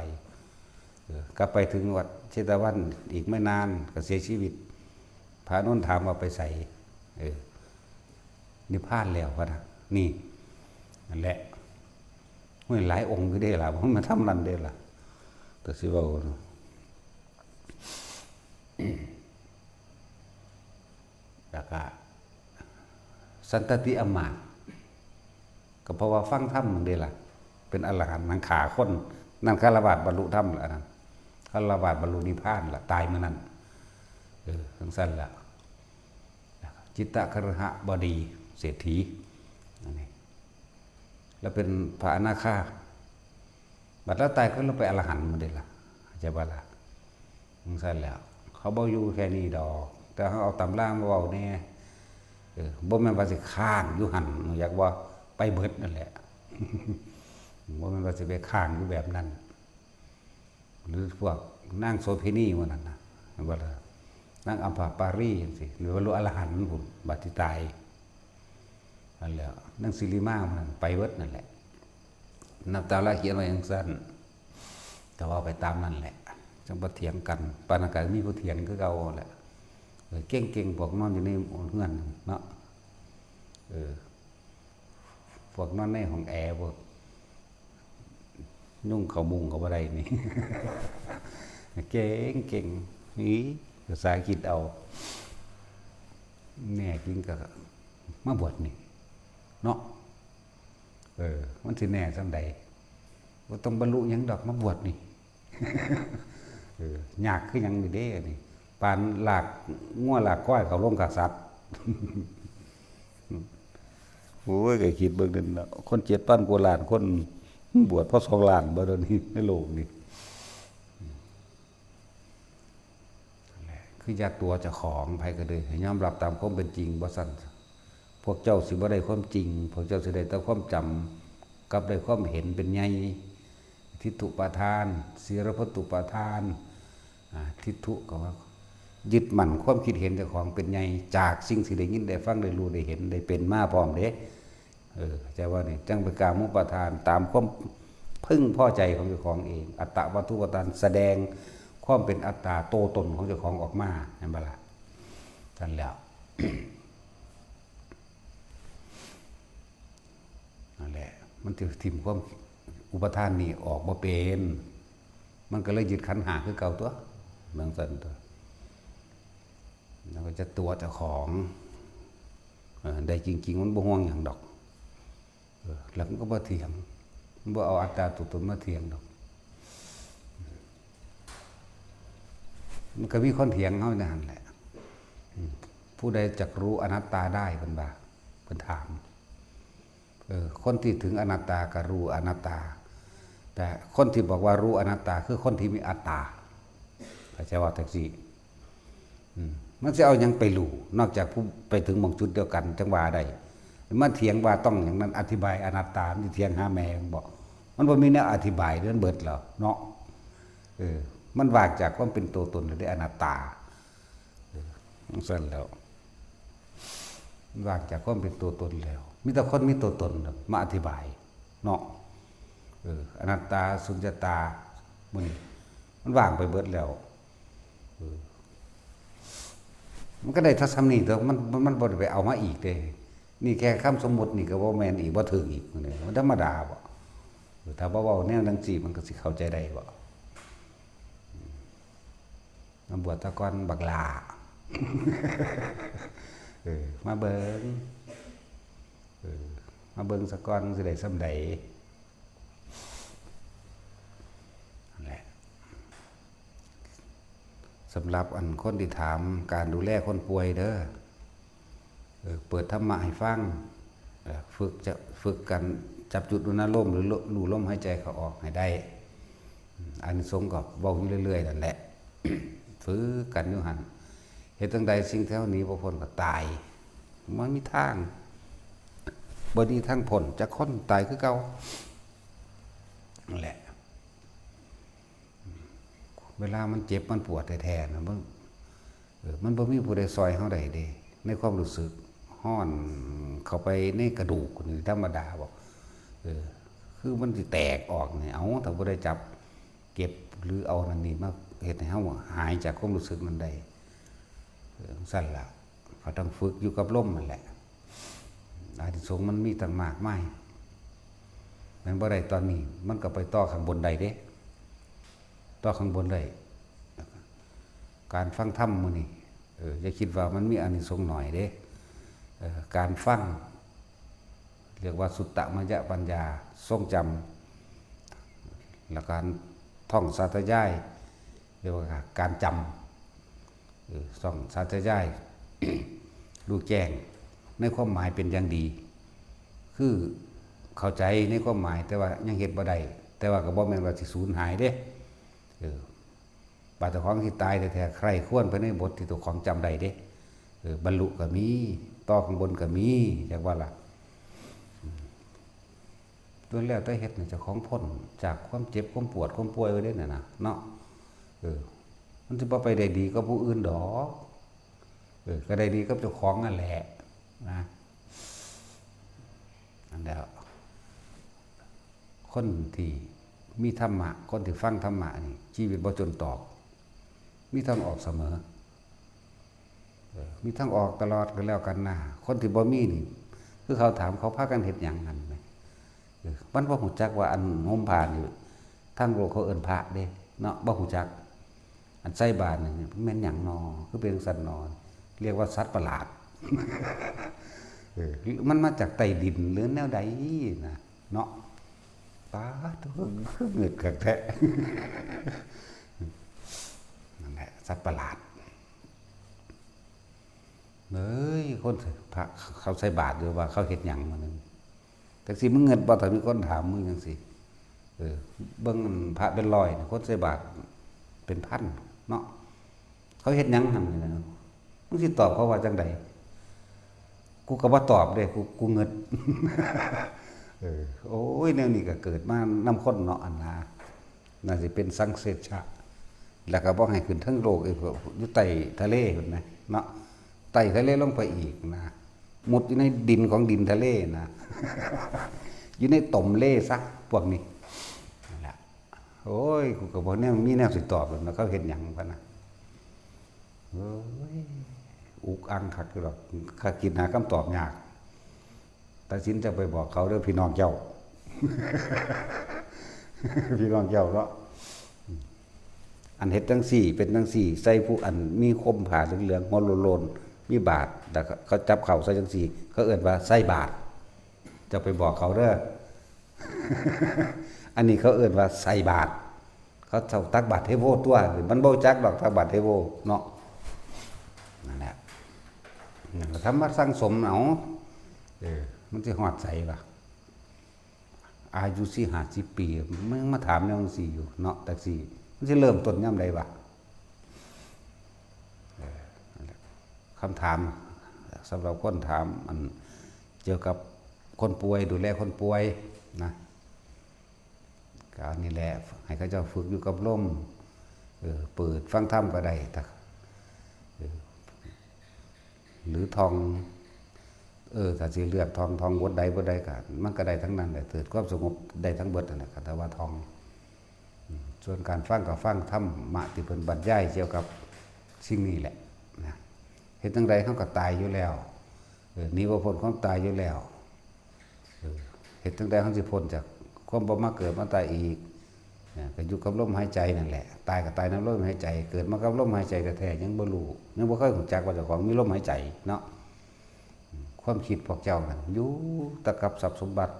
เออ กลับไปถึงวัดเชตวันอีกไม่นานก็เสียชีวิต พระอานนท์ถามว่าไปไส เออ นิพพานแล้วพะนะ นี่ นั่นแหละ โอ้ย หลายองค์อยู่เด้ล่ะ บ่มาทำนั่นเด้ล่ะ แต่สิเว้า แล้วก็ สันตติอำมาตย์ ก็เพราะว่าฟังธรรมนั่นเด้ล่ะ เป็นอรหันต์ นั่นฆ่าคน นั่นฆราวาสบรรลุธรรมละ อันนั้น ฆราวาสบรรลุนิพพานละ ตายมื้อนั้น เออ จั่งซั้นละ จิตตคฤหบดี เศรษฐี อันนี้ แล้วเป็นพระอนาคา บัดลาวตายก็ลาวไปอรหันต์หมดเด้ล่ะ เข้าใจบ่ล่ะ? จั่งซั้นแหล้ว เขาบ่อยู่แค่นี้ดอก แต่เขาเอาตำรามาเว้าแหน่ เออ บ่แม่นว่าสิค้างอยู่หั่น อยากว่าไปเบิดนั่นแหละ บ่แม่นว่าสิไปค้างอยู่แบบนั้น หรือพวกนางโสเภณีหมู่นั้นน่ะ เห็นบ่ล่ะ? นางอัมพปารีจั่งซี้ หรือว่าอรหันต์พุ้น บัดสิตาย นั่นแหละ นางสิริมาหมู่นั้น ไปเบิดนั่นแหละ นับตาละเขียนไว้จั่งซั้น ก็เว้าไปตามนั่นแหละ จั่งบ่เถียงกัน ปานนั้นก็มีผู้เถียงคือเก่าแหละ เออ เก่งๆ พวกนอนอยู่ในเฮือนเนาะ เออ พวกนอนในห้องแอร์ พวก ยุงเข้ามุ้งก็บ่ได้นี่ เก่งๆ นี่ ภาษาอังกฤษเอา แน่จริงก็มาบวชนี่ เนาะ เออ มันสิแน่ส่ำใด บ่ต้องบรรลุหยังดอก มาบวชนี่ เออ ยากคือหยังนี่เด้ อันนี้ ปานลากงัวลากควายเข้าโรงฆ่าสัตว์ โอ้ย ก็คิดเบิ่งนั่นเนาะ คนเจ็ดพันกว่าล้านคน บวชพอสองล้านบ่เดี๋ยวนี้ ในโลกนี่ นั่นแหละ คืออย่าตั๋วเจ้าของ ไผก็เลยให้ยอมรับตามความเป็นจริง บ่ซั้น พวกเจ้าสิบ่ได้ความจริง พวกเจ้าสิได้แต่ความจำ กับได้ความเห็นเป็นใหญ่ ทิฏฐุปาทาน สีลพัตตุปาทาน อ่า ทิฏฐุก็ว่า ยึดมั่นความคิดเห็นเจ้าของเป็นใหญ่ จากสิ่งที่ได้ยินได้ฟังได้รู้ได้เห็นได้เป็นมาพร้อมเด้ เออ เข้าใจบ่นี่ จั่งเป็นกามุปาทาน ตามความพึงพอใจของเจ้าของเอง อัตตวัตถุปาทาน แสดงความเป็นอัตตาโตตนของเจ้าของออกมา เห็นบ่ล่ะ? ซั่นแหล้ว นั่นแหละ มันสิถิ่มความอุปาทานนี่ออกบ่เป็น มันก็เลยยึดขันธ์ห้าคือเก่าตั๊ว จั่งซั้นตั๊ว แล้วก็จะตั๋วเจ้าของ เออ ได้จริงๆ มันบ่ห่วงหยังดอก เออ แล้วมันก็บ่เถียง มันบ่เอาอัตตาตั๋วตนมาเถียงดอก มันก็มีคนเถียงเฮาในหั่นแหละ อืม ผู้ใดจักรู้อนัตตาได้ เพิ่นว่า เพิ่นถาม เออ คนที่ถึงอนัตตาก็รู้อนัตตา แต่คนที่บอกว่ารู้อนัตตา คือคนที่มีอัตตา เข้าใจว่าจั่งซี้ อืม มันสิเอาหยังไปรู้ นอกจากผู้ไปถึงหม่องจุดเดียวกัน จั่งว่าได้ มาเถียงว่าต้องอย่างนั้น อธิบายอนัตตา มันสิเถียงหาแม่มันบ่ มันบ่มีแนวอธิบาย มันเบิดแล้วเนาะ เออ มันว่างจากความเป็นตัวตนแล้วเด้ อนัตตา เออ จั่งซั้นแหล้ว มันว่างจากความเป็นตัวตนแล้ว มีแต่คนมีตัวตนน่ะมาอธิบายเนาะ เออ อนัตตา สุญญตา หมู่นี้ มันว่างไปเบิดแล้ว เออ มันก็ได้เท่าส่ำนี้ตั๊ว มัน มัน มันบ่ได้ไปเอามาอีกเด้ นี่แค่คำสมมุตินี่ก็บ่แม่นอีก บ่ถืกอีก หมู่นี้ มันธรรมดาบ่ เออ ถ้าบ่เว้าแนวจั่งซี้ มันก็สิเข้าใจได้บ่ มาบวชซะก่อนบักหล้า เออ มาเบิ่ง เออ มาเบิ่งซะก่อน สิได้ส่ำใด นั่นแหละ สำหรับอันคนที่ถามการดูแลคนป่วยเด้อ เออ เปิดธรรมะให้ฟัง เออ ฝึกจะ ฝึกกันจับจุดอุณาโลม หรือรู้ลมหายใจเข้าออกให้ได้ อืม อานิสงส์ก็เว้าอยู่เรื่อยๆนั่นแหละ ฝึกกันอยู่หั่น เฮ็ดจั่งใดสิ่งที่เฮาหนีบ่พ้นก็ตาย มันมีทาง บ่มีทางพ้น จักคนตายคือเก่า นั่นแหละ เวลามันเจ็บมันปวดแท้ๆนะมัน เออ มันบ่มีผู้ใดซ่อยเฮาได้เด้ ในความรู้สึกฮ้อนเข้าไปในกระดูกนี่ธรรมดาบ่ เออ คือมันสิแตกออกนี่ เอ้า ถ้าบ่ได้จับเก็บหรือเอานั่นนี่มาเฮ็ดให้เฮาหายจากความรู้สึกนั้นได้ เออ จั่งซั้นล่ะ ก็ต้องฝึกอยู่กับลมนั่นแหละ อานิสงส์มันมีตั้งมากมาย แม่นบ่ได้ตอนนี้ มันก็ไปต่อข้างบนได้เด้ ต่อข้างบนได้ การฟังธรรมมื้อนี้ เออ อย่าคิดว่ามันมีอานิสงส์น้อยเด้ เออ การฟัง เรียกว่าสุตตมยปัญญา ทรงจำ และการท่องสาธยาย เรียกว่าการจำ เออ ท่องสาธยาย รู้แจ้งในความหมายเป็นอย่างดี คือเข้าใจในความหมาย แต่ว่ายังเฮ็ดบ่ได้ แต่ว่าก็บ่แม่นว่าสิสูญหายเด้ เออ บาดเจ้าของสิตายแท้ๆ ใคร่ครวญไปในบทที่เจ้าของจำได้เด้ เออ บรรลุก็มี ต่อข้างบนก็มี จักว่าล่ะ อืม ล้วนแล้วแต่เฮ็ดให้เจ้าของพ้นจากความเจ็บ ความปวด ความป่วยไว้เด้นั่นน่ะ เนาะ เออ มันสิบ่ไปได้ดีกับผู้อื่นดอก เออ ก็ได้ดีกับเจ้าของนั่นแหละ นะ นั่นแหละ คนที่มีธรรมะ คนที่ฟังธรรมะนี่ ชีวิตบ่จนตอก มีทางออกเสมอ เออ มีทางออกตลอดก็แล้วกันนะ คนที่บ่มีนี่ คือเขาถาม เขาพากันเฮ็ดหยังหั่นนะ เออ มันบ่ฮู้จักว่าอันห่มผ้านี่ ทางโลกเขาเอิ้นพระเด้ เนาะ บ่ฮู้จัก อันใส่บาตรนี่แม่นหยังนอ คือเป็นจั่งซั้นนอ เรียกว่าสัตว์ประหลาด เออ มันมาจากใต้ดินหรือแนวใดนะ เนาะ ป๊าด คือเงือดคักแท้ นั่นแหละ สัตว์ประหลาด เฮ้ย คนพระเขาใส่บาตรอยู่ว่าเขาเฮ็ดหยังมื้อนึง จั่งซี้มึงเงือดบ่ ถ้ามีคนถามมึงจั่งซี้ เออ เบิ่งพระเป็นร้อยนี่ คนใส่บาตรเป็นพันเนาะ เขาเฮ็ดหยังหั่นนี่นะ มึงสิตอบเขาว่าจั่งใด กูก็บ่ตอบเด้ กู กูเงือด เออ โอ้ย แนวนี้ก็เกิดมานำคนเนาะ อันนะ น่าสิเป็นสังเสชะ แล้วก็บ่ให้ขึ้นเทิงโลกอีก อยู่ใต้ทะเลพุ้นนะ เนาะ ใต้ทะเลลงไปอีกนะ มุดอยู่ในดินของดินทะเลนะ อยู่ในต่อมเลซะ พวกนี้ นั่นแหละ โอ้ย กูก็บ่แนว มีแนวสิตอบแล้วนะ เขาเฮ็ดหยังพะนะ โอ้ย อุกอังคักอยู่ดอก ข้าคิดหาคำตอบยาก ตัดสินจะไปบอกเขาเด้อพี่น้องเจ้า พี่น้องเจ้าเนาะ อันเฮ็ดจั่งซี้ เป็นจั่งซี้ ใส่ผู้อันมีห่มผ้าเหลืองๆ หัวโลนๆ มีบาตร แล้วเขาจับเข่าใส่จั่งซี้ เขาเอิ้นว่าใส่บาตร เจ้าไปบอกเขาเด้อ อันนี้เขาเอิ้นว่าใส่บาตร เขาเจ้าตักบาตรเทโวตั๊ว มันบ่รู้จักดอกตักบาตรเทโวเนาะ นั่นแหละ นั่นแหละ ธรรมะสั่งสมเอา เออ มันสิฮอดไสวะ อายุสี่ห้าสิบปี มึงมาถามแนวจั่งซี้อยู่เนาะ จั่งซี้ มันสิเริ่มต้นยามใดวะ เออ นั่นแหละ คำถามสำหรับคนถาม อันเกี่ยวกับคนป่วย ดูแลคนป่วยนะ ก็อันนี้แหละ ให้เขาเจ้าฝึกอยู่กับลม เออ เปิดฟังธรรมก็ได้ ถ้า เออ หรือท่อง เออ ถ้าสิเลือกท่อง ท่องบทใดบทใดก็ มันก็ได้ทั้งนั้นแหละ เกิดความสงบได้ทั้งเบิดนั่นแหละ คันถ้าว่าท่อง อืม ส่วนการฟังก็ฟังธรรมะที่เพิ่นบรรยายเกี่ยวกับสิ่งนี้แหละนะ เฮ็ดจั่งใดเฮาก็ตายอยู่แล้ว เออ หนีบ่พ้นความตายอยู่แล้ว เออ เฮ็ดจั่งใดเฮาสิพ้นจากความบ่มาเกิดมาตายอีก เออ ก็อยู่กับลมหายใจนั่นแหละ ตายก็ตายนำลมหายใจ เกิดมากับลมหายใจแท้ๆ ยังบ่รู้ ยังบ่เคยรู้จักว่าเจ้าของมีลมหายใจเนาะ ความคิดพวกเจ้านั่น อยู่แต่กับทรัพย์สมบัติ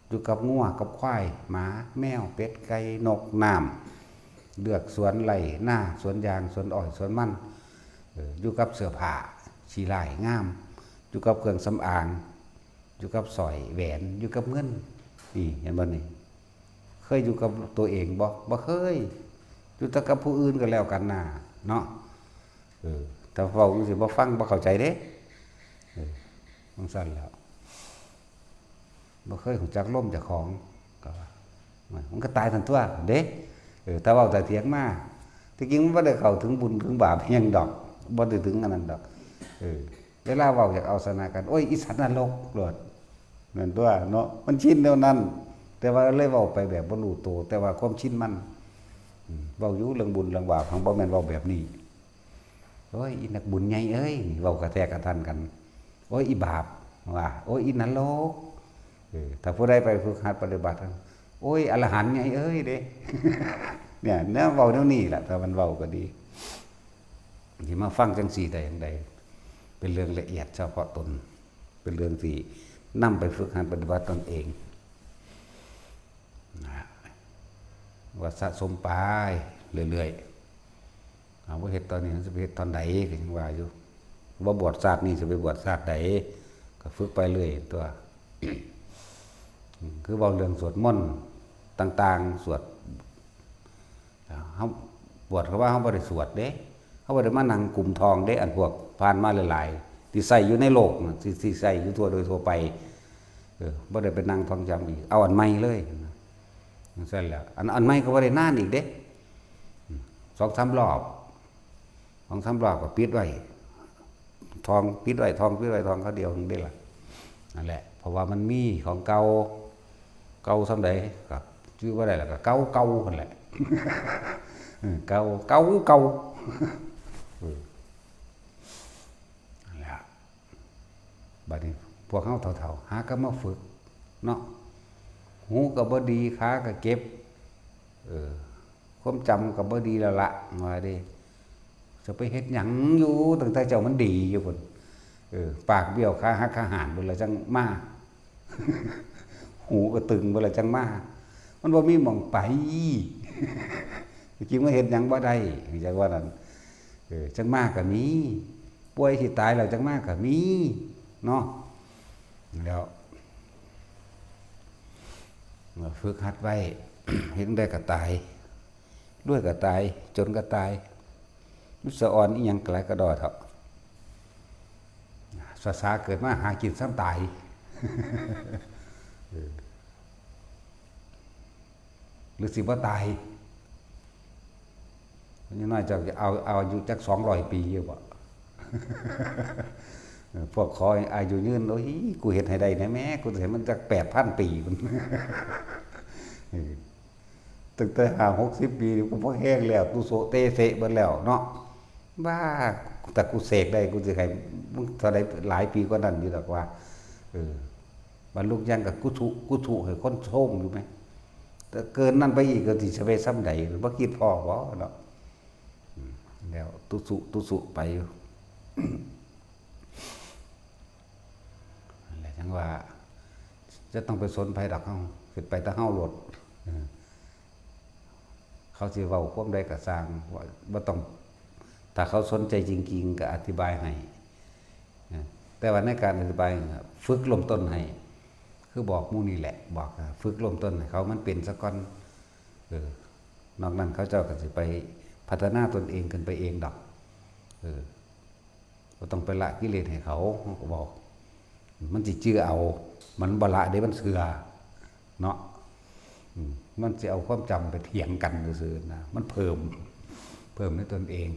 อยู่กับงัวกับควาย หมา แมว เป็ด ไก่ นก น้ำ เลือกสวนไร่นา สวนยาง สวนอ้อย สวนมัน เออ อยู่กับเสื้อผ้า ขี้ร้ายงาม อยู่กับเครื่องสำอาง อยู่กับสร้อยแหวน อยู่กับเงิน นี่ เห็นบ่นี่ เคยอยู่กับตัวเองบ่ บ่เคย อยู่แต่กับผู้อื่นก็แล้วกันน่ะ เนาะ เออ ถ้าเว้าจั่งซี้บ่ฟัง บ่เข้าใจเด้ เออ จั่งซั้นแหล้ว บ่เคยรู้จักลมเจ้าของ ก็ว่า มันก็ตายทันตัวเด้ เออ ถ้าเว้าแต่เถียงมา ที่จริงมันบ่ได้เข้าถึงบุญถึงบาปหยังดอก บ่ได้ถึงอันนั้นดอก เออ เวลาเว้าอยากเอาชนะกัน โอ้ย อีสัตว์นรกโลด นั่นตัวเนาะ มันชินแนวนั้น แต่ว่าเลยเว้าไปแบบบ่รู้โต แต่ว่าความชินมัน อืม เว้าอยู่เรื่องบุญเรื่องบาป หังบ่แม่นเว้าแบบนี้ โอ้ย อีนักบุญใหญ่เอ้ย นี่เว้ากระแทกกระทันกัน โอ้ย อีบาป ว่า โอ้ย อีนรก เออ ถ้าผู้ใดไปฝึกหัดปฏิบัติ โอ้ย อรหันต์ใหญ่เอ้ยเด้ เนี่ย แนวเว้าแนวนี้แหละ ถ้ามันเว้าก็ดี สิมาฟังจังซี่ได้จั่งใด เป็นเรื่องละเอียดเฉพาะตน เป็นเรื่องที่นำไปฝึกหัดปฏิบัติตนเอง นะ ว่าสะสมไปเรื่อยๆ เอา บ่เฮ็ดตอนนี้ มันสิไปเฮ็ดตอนใด ก็ยังว่าอยู่ บ่บวชชาตินี้ สิไปบวชชาติใด ก็ฝึกไปเรื่อยตัว คือเว้าเรื่องสวดมนต์ต่างๆ สวด เฮาบวช เขาว่าเฮาบ่ได้สวดเด้ เฮาบ่ได้มานั่งกุมท้องเด้ อันพวกผ่านมาหลายๆ ที่ใช้อยู่ในโลกน่ะ ที่ ที่ใช้อยู่ทั่วโดยทั่วไป เออ บ่ได้ไปนั่งท้องจำอีก เอาอันใหม่เลย จั่งซั่นแหละ อัน อันใหม่ก็บ่ได้นานอีกเด้ อืม สองสามรอบ สองสามรอบก็ปิดไว้ ท้องปิดไว้ ท้องปิดไว้ ท้องเขาเดียวนึงได้ล่ะ นั่นแหละ เพราะว่ามันมีของเก่า เก่าส่ำใด ก็จื่อบ่ได้ล่ะ ก็เก่าเก่าหั่นแหละ เออ เก่า เก่า เก่า เออ นั่นแหละ บัดนี้พวกเฮาเฒ่าๆ หาก็มาฝึกเนาะ หูก็บ่ดี ขาก็เจ็บ เออ ความจำก็บ่ดีแล้วละ ว่าเด้ จะไปเฮ็ดหยังอยู่ ตั้งแต่เจ้ามันดีอยู่พุ้น เออ ปากเบี้ยว ขาหัก ขาหานพุ้นละจั่งมา หูก็ตึงพุ้นละจั่งมา มันบ่มีหม่องไป จริงๆ มาเฮ็ดหยังบ่ได้ จั่งว่านั้น เออ จั่งมาก็มี ป่วยสิตายแล้วจั่งมาก็มี เนาะ แล้ว ฝึกหัดไว้ เฮ็ดจั่งใดก็ตาย รวยก็ตาย จนก็ตาย มันสะออนอีหยังกะไรกะดอเถาะ สาสาเกิดมาหากินส่ำตาย เออ หรือสิบ่ตาย อย่างน้อยเจ้าจะเอา เอาอายุจักสองร้อยปีอยู่บ่ เออ พวกขออายุยืน โอ้ย กูเฮ็ดให้ได้แหน่แม่ กูสิให้มันจักแปดพันปีพุ้น เออ ตั้งแต่ห้าหกสิบปีนี่กูพอแฮงแล้ว ตุโสะเตเสะเบิดแล้วเนาะ บ้า แต่กูเสกได้ กูสิให้มึงเท่าใดหลายปีกว่านั้นอยู่ดอกว่า เออ บรรลุยังกับกุสุ กุสุให้คนชมอยู่ไหม แต่เกินนั้นไปอีกก็สิไปส่ำใด บ่คิดพอบ่เนาะ อืม แล้วตุสุ ตุสุไปอยู่ นั่นแหละ จั่งว่า จะต้องไปสนไผดอกเฮา คิดไปแต่เฮาโลด เออ เขาสิเว้าความใดก็ซ่าง ว่าบ่ต้อง ถ้าเขาสนใจจริงๆ ก็อธิบายให้ เออ แต่ว่าในการอธิบาย ฝึกเริ่มต้นให้ คือบอกหมู่นี่แหละ บอก เออ ฝึกเริ่มต้นให้เขามันเป็นซะก่อน เออ นอกนั้นเขาเจ้าก็สิไปพัฒนาตนเองขึ้นไปเองดอก เออ บ่ต้องไปละกิเลสให้เขา เขาก็บอก มันสิจื่อเอา มันบ่ละเด้ มันเชื่อ เนาะ อืม มันสิเอาความจำไปเถียงกันซื่อๆ นะ มันเพิ่ม เพิ่มในตนเอง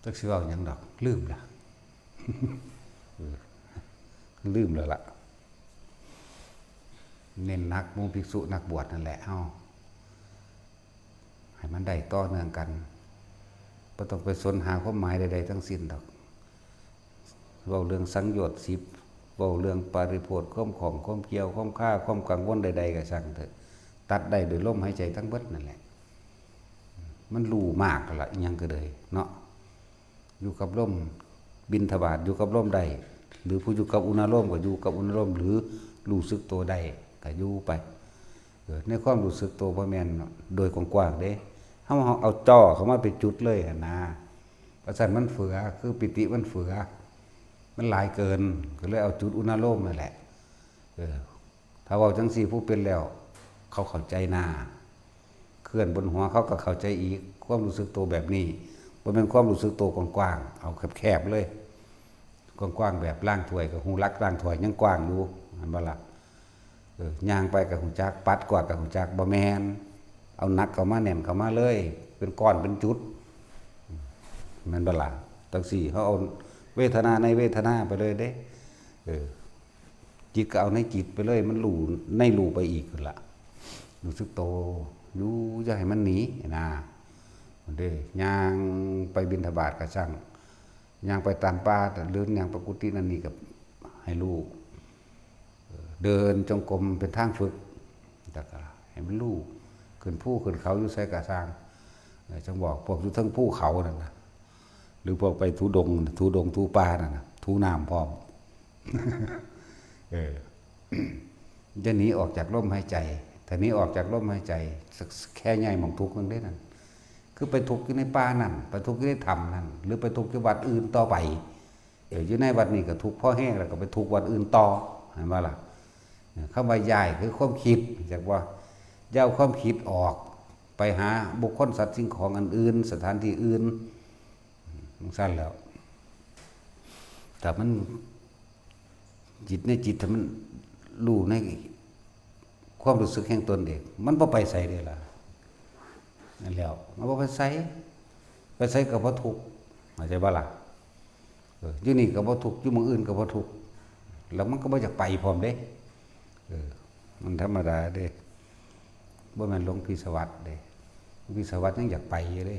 จักสิเว้าหยังดอก ลืมละ เออ ลืมแล้วล่ะ เน้นหนักหมู่ภิกษุนักบวชนั่นแหละ เฮา ให้มันได้ต่อเนื่องกัน บ่ต้องไปสนหาความหมายใดๆ ทั้งสิ้นดอก เว้าเรื่องสังโยชน์สิบ เว้าเรื่องปริโภท ความข้อง ความเกี่ยว ความคา ความกังวลใดๆ ก็ช่างเถอะ ตัดได้โดยลมหายใจทั้งเบิดนั่นแหละ มันรู้มากละ อิหยังก็เลยเนาะ อยู่กับลม บิณฑบาตอยู่กับลมได้ หรือผู้อยู่กับอุณาโลมก็อยู่กับอุณาโลม หรือรู้สึกตัวได้ก็อยู่ไป เออ ในความรู้สึกตัวบ่แม่นโดยกว้างๆ เด้ เฮา เฮาเอาจ่อเข้ามาเป็นจุดเลยหั่นนะ ว่าซั่นมันเฟือ คือปีติมันเฟือ มันหลายเกิน ก็เลยเอาจุดอุณาโลมนั่นแหละ เออ ถ้าเว้าจั่งซี้ผู้เป็นแล้ว เขาเข้าใจหน้า เคลื่อนบนหัวเขาก็เข้าใจอีก ความรู้สึกตัวแบบนี้ บ่แม่นความรู้สึกตัวกว้างๆ เอาแคบๆ เลย กว้างๆ แบบล้างถ้วย ก็ฮู้หลักล้างถ้วยยังกว้างอยู่ ห็นบ่ล่ะ เออย่างไปก็ฮู้จัก ปัดกวาดก็ฮู้จัก บ่แม่น เอาหนักเข้ามา แน่นเข้ามาเลย เป็นก้อนเป็นจุด แม่นบ่ล่ะ จั่งซี้ เฮาเอาเวทนาในเวทนาไปเลยเด้ เออ จิตก็เอาในจิตไปเลย มันรู้ในรู้ไปอีกนั่นล่ะ รู้สึกโต อยู่ อย่าให้มันหนีนะ เด้ ย่างไปบิณฑบาตก็ช่าง ย่างไปตามป่า หรือย่างไปกุฏินั่นนี่ก็ให้รู้ เดินจงกรมเป็นทางฝึก แล้วก็ให้มันรู้ ขึ้นภูขึ้นเขาอยู่ไสก็ช่าง เออ จั่งบอกพวกอยู่เทิงภูเขานั่นน่ะ หรือพวกไปธุดงค์ ธุดงค์ ธุป่านั่นน่ะ ธุน้ำพร้อม เออ จะหนีออกจากลมหายใจ ถ้าหนีออกจากลมหายใจ สัก แค่ย้ายหม่องทุกข์หนึ่งเด้นั่น คือไปทุกข์อยู่ในป่านั่น ไปทุกข์อยู่ในถ้ำนั่น หรือไปทุกข์อยู่วัดอื่นต่อไป เออ อยู่ในวัดนี้ก็ทุกข์พอแฮงแล้วก็ไปทุกข์วัดอื่นต่อ เห็นบ่ล่ะ เออ คำว่าย้ายคือความคิด จักว่า อย่าเอาความคิดออก ไปหาบุคคลสัตว์สิ่งของอันอื่น สถานที่อื่น จั่งซั้นแล้ว ถ้ามัน จิตในจิต ถ้ามันรู้ในความรู้สึกแห่งตนเอง มันบ่ไปไสเด้ล่ะ นั่นแหล้ว มันบ่ไปไส ไปไสก็บ่ทุกข์ เข้าใจบ่ล่ะ เออ อยู่นี่ก็บ่ทุกข์ อยู่หม่องอื่นก็บ่ทุกข์ แล้วมันก็บ่อยากไปพร้อมเด้ เออ มันธรรมดาเด้ บ่แม่นหลวงพี่สวัสดิ์เด้ หลวงพี่สวัสดิ์ยังอยากไปอยู่เด้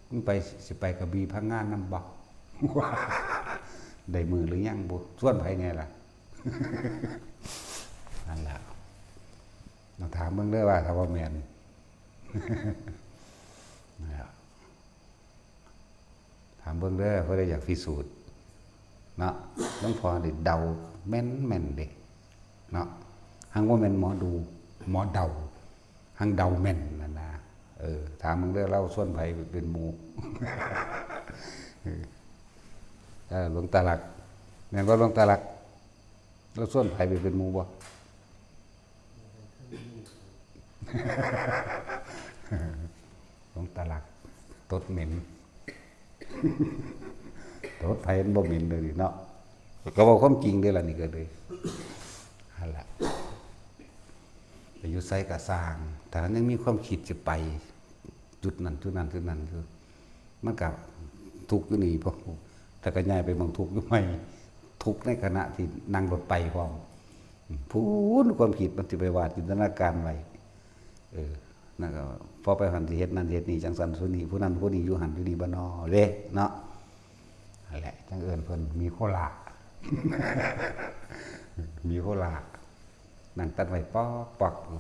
มันไป สิไปกระบี่พังงานนำบ่ ได้มื้อหรือยังบุ ชวนไผแหน่ล่ะ นั่นล่ะ มาถามเบิ่งเด้อว่าถ้าว่าแม่น นั่นล่ะ ถามเบิ่งเด้อ ผู้ใดอยากพิสูจน์ เนาะ หลวงพ่อนี่เดาแม่นๆเด้ เนาะ หังบ่แม่นหมอดู หมอเดา หังเดาแม่นนั่นนะ เออ ถามเบิ่งเด้อ ลาวชวนไผเป็นหมู่ เออ เออ หลวงตาหลัก แม่นบ่หลวงตาหลัก ลาวชวนไผไปเป็นหมู่บ่ หลวงตาหลัก ตดเหม็น ตดไผมันบ่เหม็นเลยเนาะ ก็เว้าความจริงเด้ล่ะนี่ก็เลย นั่นล่ะ ไปอยู่ไสก็ซ่าง ถ้ายังมีความคิดจะไป จุดนั้น จุดนั้น จุดนั้นอยู่ มันก็ทุกข์อยู่นี่ พอ แต่ก็ย้ายไปหม่องทุกข์อยู่ใหม่ ทุกข์ในขณะที่นั่งรถไปพร้อม พู้นความคิดมันสิไปวาดจินตนาการไว้ เออ นั่นก็ พอไปหั่นสิเฮ็ดนั่นเฮ็ดนี่ จั่งซั้นซุนี่ ผู้นั้นผู้นี้อยู่หั่นอยู่นี่บ่น้อเด้ เนาะ นั่นแหละ จั่งเอิ้นเพิ่นมีโคราช มีโคราช นั่งตัดไม้ปอกๆอยู่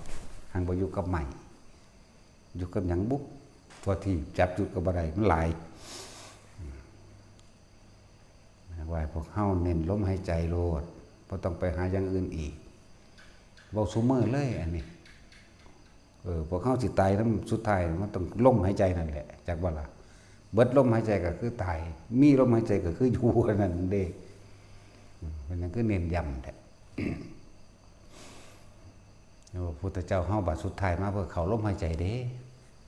หังบ่อยู่กับไม้ อยู่กับหยังบุ ทั่วทีปจับจุดก็บ่ได้ มันหลาย ว่าให้พวกเฮาเน้นลมหายใจโลด บ่ต้องไปหาอย่างอื่นอีก เว้าซุมื้อเลยอันนี้ เออ พวกเฮาสิตายนำ สุดท้ายมันต้องลมหายใจนั่นแหละ จักบ่ล่ะ เบิดลมหายใจก็คือตาย มีลมหายใจก็คืออยู่ นั่นเด้ อืม เป็นหยังคือเน้นย้ำแท้ พระพุทธเจ้าเฮาบัดสุดท้ายมาเพื่อเข้าลมหายใจเด้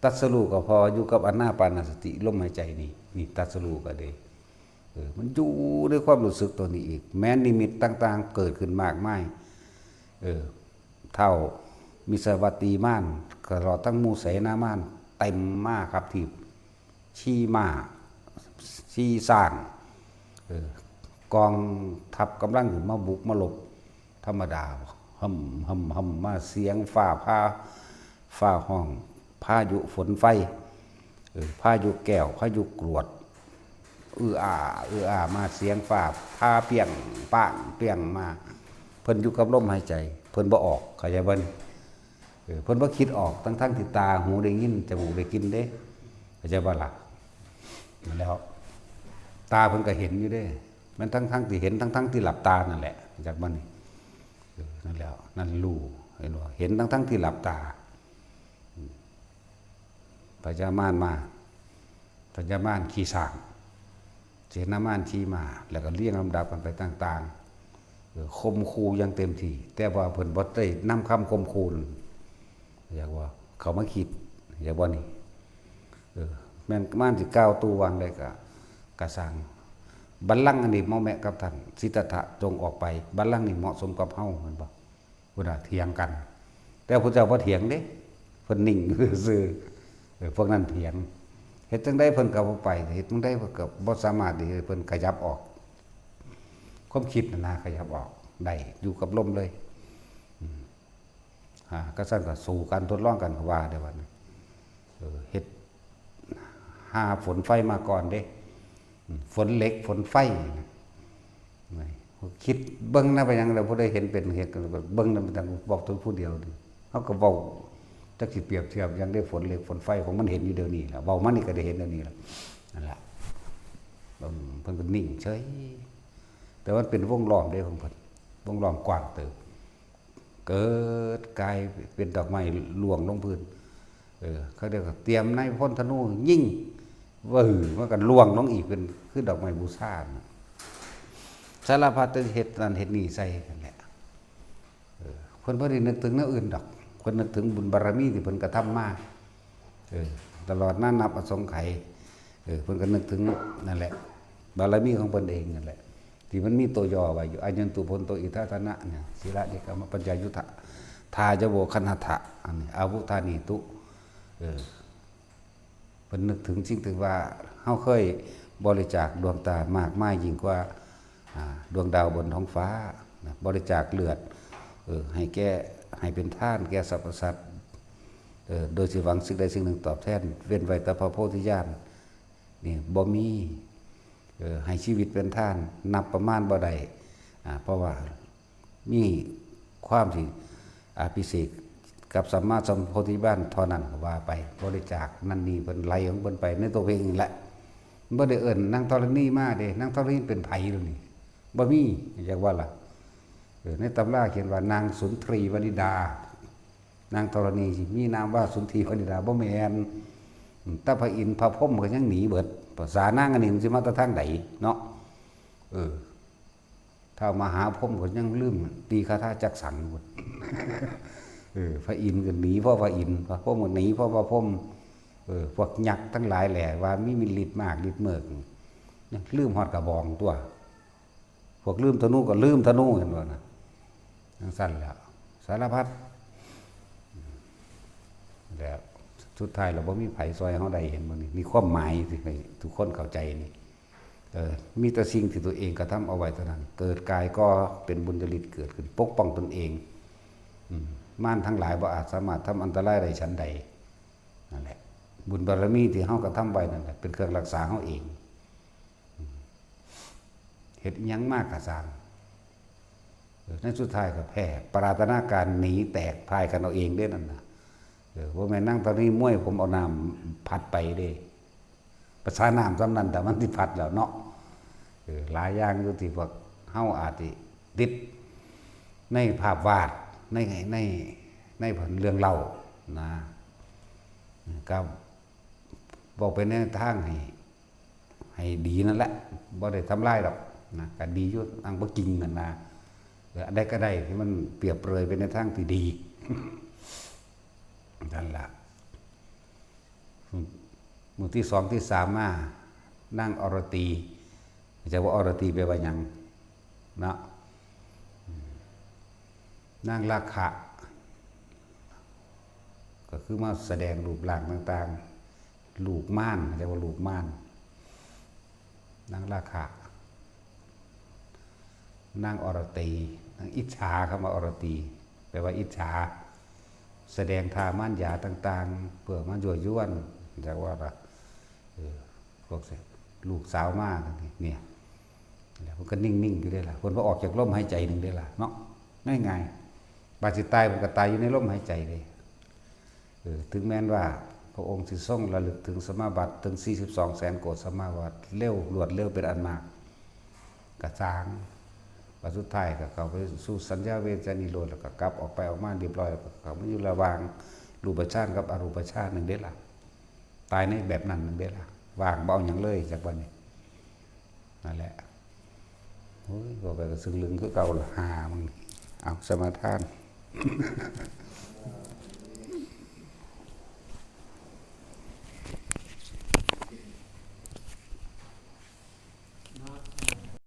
ตรัสรู้ก็พออยู่กับอานาปานสติลมหายใจนี่ นี่ตรัสรู้ก็เด้ เออ มันอยู่ในความรู้สึกตัวนี้อีก แม้นนิมิตต่างๆ เกิดขึ้นมากมาย เออ ท้าวมิสวัตตีมาน ตลอดทั้งหมู่เสนามาน เต็มมาครับที่ ขี่ม้า ขี่ช้าง เออ กองทัพกำลังขึ้นมาบุกมาลบ ธรรมดา หึ่มหึ่มหึ่มมา เสียงฟ้าผ่า ฟ้าฮ้อง พายุฝนไฟ เออ พายุแก้ว พายุกรวด อื้ออา อื้ออา มา เสียงฟ้าผ่าเปรี้ยงป้างเปรี้ยงมา เพิ่นอยู่กับลมหายใจ เพิ่นบ่ออก เข้าใจบ่นี่ เออ เพิ่นบ่คิดออก ทั้งๆที่ตาหูได้ยิน จมูกได้กลิ่นเด้ เข้าใจบ่ล่ะ นั่นแหล้ว ตาเพิ่นก็เห็นอยู่เด้ แม่นทั้งๆที่เห็น ทั้งๆที่หลับตานั่นแหละ จักบ่นี่ เออ นั่นแหล้ว นั่นรู้ เห็นบ่ เห็นทั้งๆที่หลับตา อืม พญามารมา พญามารขี่ช้าง เสนามารขี่ม้า แล้วก็เรียงลำดับกันไปต่างๆ เออ ข่มขู่อย่างเต็มที่ แต่ว่าเพิ่นบ่ได้นำคำข่มขู่นั้น อยากว่าเข้ามาคิด อยากว่านี่ เออ แม่นมารสิกล่าวตู่ว่าจั่งใดก็ ก็ซ่าง บัลลังก์อันนี้เหมาะแมะกับท่าน สิทธัตถะจงออกไป บัลลังก์นี่เหมาะสมกับเฮา แม่นบ่ พุ้นน่ะเถียงกัน แต่พุทธเจ้าบ่เถียงเด้ เพิ่นนิ่งซื่อๆ เออ พวกนั้นเถียง เฮ็ดจั่งใดเพิ่นก็บ่ไป เฮ็ดจั่งใดเพิ่นก็บ่สามารถที่เพิ่นขยับออก ความคิดน่ะนะ ขยับออกได้ อยู่กับลมเลย อืม อ่า ก็ซั่นก็สู้กัน ทดลองกัน ก็ว่าเด้ บัดนี้ เออ เฮ็ด หาฝนไฟมาก่อนเด้ อืม ฝนเหล็ก ฝนไฟ นี่ คิดเบิ่งนะ ไปหยัง แล้วผู้ใดเห็นเป็นเหตุ เบิ่งนะ มันต้องบอกถึงผู้เดียวนี่ เฮาก็เว้า จักสิเปรียบเทียบหยังได้ ฝนเหล็ก ฝนไฟ ของมันเห็นอยู่เดี๋ยวนี้ล่ะ เว้ามานี่ก็ได้เห็นเดี๋ยวนี้ล่ะ นั่นล่ะ อืม เพิ่นก็นิ่งเฉย แต่ว่ามันเป็นวงล้อมเด้ของเพิ่น วงล้อมกว้างเติบ เกิดกลายเป็นดอกไม้ร่วงลงพื้น เออ เขาเรียกว่าเตรียมนายพลธนูยิง วื้อ มันก็ร่วงลงอีก เป็นคือดอกไม้บูชาน่ะ สารพัดจะเฮ็ดนั่นเฮ็ดนี่ใส่นั่นแหละ เออ เพิ่นบ่ได้นึกถึงแนวอื่นดอก เพิ่นนึกถึงบุญบารมีที่เพิ่นกระทำมา เออ ตลอดนานับอสงไขย เออ เพิ่นก็นึกถึงนั่นแหละ บารมีของเพิ่นเองนั่นแหละ ที่มันมีตัวย่อไว้อยู่ อายันตุพลโตอิทัตถนะเนี่ย สีละเนกขมะปัญญายุทธะ ทายโวคันหัตถะ อันนี้ อาวุธานีตุ เออ เพิ่นนึกถึงสิ่งที่ว่าเฮาเคยบริจาคดวงตามากมายยิ่งกว่า อ่า ดวงดาวบนท้องฟ้านะ บริจาคเลือด เออ ให้แก่ ให้เป็นทานแก่สรรพสัตว์ เออ โดยสิหวังสิ่งใดสิ่งหนึ่งตอบแทน เว้นไว้แต่พระโพธิญาณ นี่บ่มี เออ ให้ชีวิตเป็นทาน นับประมาณบ่ได้ อ่า เพราะว่ามีความที่อภิเษกกับสัมมาสัมโพธิญาณเท่านั้นก็ว่าไป บริจาคนั่นนี่ เพิ่นไหลของเพิ่นไปในตัวเพิ่นเองแหละ บ่ได้เอิ้นนางธรณีมาเด้ นางธรณีเป็นไผเดี๋ยวนี้ บ่มี อยากว่าล่ะ เออ ในตำราเขียนว่านางสุนทรีวนิดา นางธรณีสิมีนามว่าสุนทรีวนิดา บ่แม่น อืม แต่พระอินทร์พระพรหมก็ยังหนีเบิด ภาษานางอันนี้มันสิมาแต่ทางใดเนาะ เออ ท้าวมหาพรหมก็ยังลืมตีคาถาจักสังพุ้น เออ พระอินทร์ก็หนีเพราะพระอินทร์ พระพรหมก็หนีเพราะพระพรหม เออ พวกยักษ์ทั้งหลายแหละว่ามีฤทธิ์มากฤทธิ์เมิก ลืมฮอดกระบองตัว พวกลืมธนูก็ลืมธนู เห็นบ่นะ จั่งซั่นแหละ สารพัด แล้วสุดท้ายเราบ่มีไผซอยเฮาได้ เห็นบ่นี่ นี่ความหมายที่ให้ทุกคนเข้าใจนี่ เออ มีแต่สิ่งที่ตัวเองกระทำเอาไว้เท่านั้น เกิดกายก็เป็นบุญญาฤทธิ์เกิดขึ้น ปกป้องตนเอง อืม มารทั้งหลายบ่อาจสามารถทำอันตรายได้ฉันใด นั่นแหละ บุญบารมีที่เฮากระทำไว้นั่นแหละ เป็นเครื่องรักษาเฮาเอง อืม เฮ็ดอิหยังมากกะซ่าง เออ ในสุดท้ายก็แพ้ ปรารถนาการหนีแตกพ่ายกันเอาเองเด้นั่นน่ะ เออ บ่แม่นนางธรณีมวยผมเอาน้ำพัดไปเด้ ภาษาน้ำส่ำนั้น แต่มันสิพัดแล้วเนาะ เออ หลายอย่างอยู่ที่พวกเฮาอาจสิติดในภาพวาด ใน ใน ในเรื่องเล่านะ ก็เว้าไปในทางให้ ให้ดีนั่นแหละ บ่ได้ทำลายดอกนะ ก็ดีอยู่ อังบ่จริงนั่นนะ เออ อันใดก็ได้ที่มันเปรียบเปรยไปในทางที่ดี นั่นล่ะ มื้อที่สองที่สามมา นางอรตี จะว่าอรตีแปลว่าหยังเนาะ นางราคะ ก็คือมาแสดงรูปร่างต่างๆ ลูกมาร จะว่าลูกมาร นางราคะ นางอรตี นางอิจฉา คำว่าอรตี แปลว่าอิจฉา แสดงท่ามารยาต่างๆ เพื่อมายั่วยวน จะว่าล่ะ เออ พวกลูกสาวมาเนี่ย แล้วเพิ่นก็นิ่งๆอยู่เด้ล่ะ เพิ่นบ่ออกจากลมหายใจหนึ่งเด้ล่ะเนาะ ง่ายๆ บาดสิตายเพิ่นก็ตายอยู่ในลมหายใจเลย เออ ถึงแม้นว่าพระองค์สิทรงระลึกถึงสมาบัติถึงสี่สิบสองแสนโกฏสมาบัติเร็ว รวดเร็วเป็นอันมาก กะซ่าง ว่าสุดท้ายก็เข้าไปสู่สัญญาเวทนิโรธ แล้วก็กลับออกไปออกมาเรียบร้อย แล้วก็เข้ามาอยู่ระหว่างรูปฌานกับอรูปฌานหนึ่งเด้ล่ะ ตายในแบบนั้นหนึ่งเด้ล่ะ ว่างบ่เอาหยังเลยจากวันนี้ นั่นแหละ โอ้ย บอกไปก็ซึ่งลึงคือเก่าละ หามึง เอาสมาทาน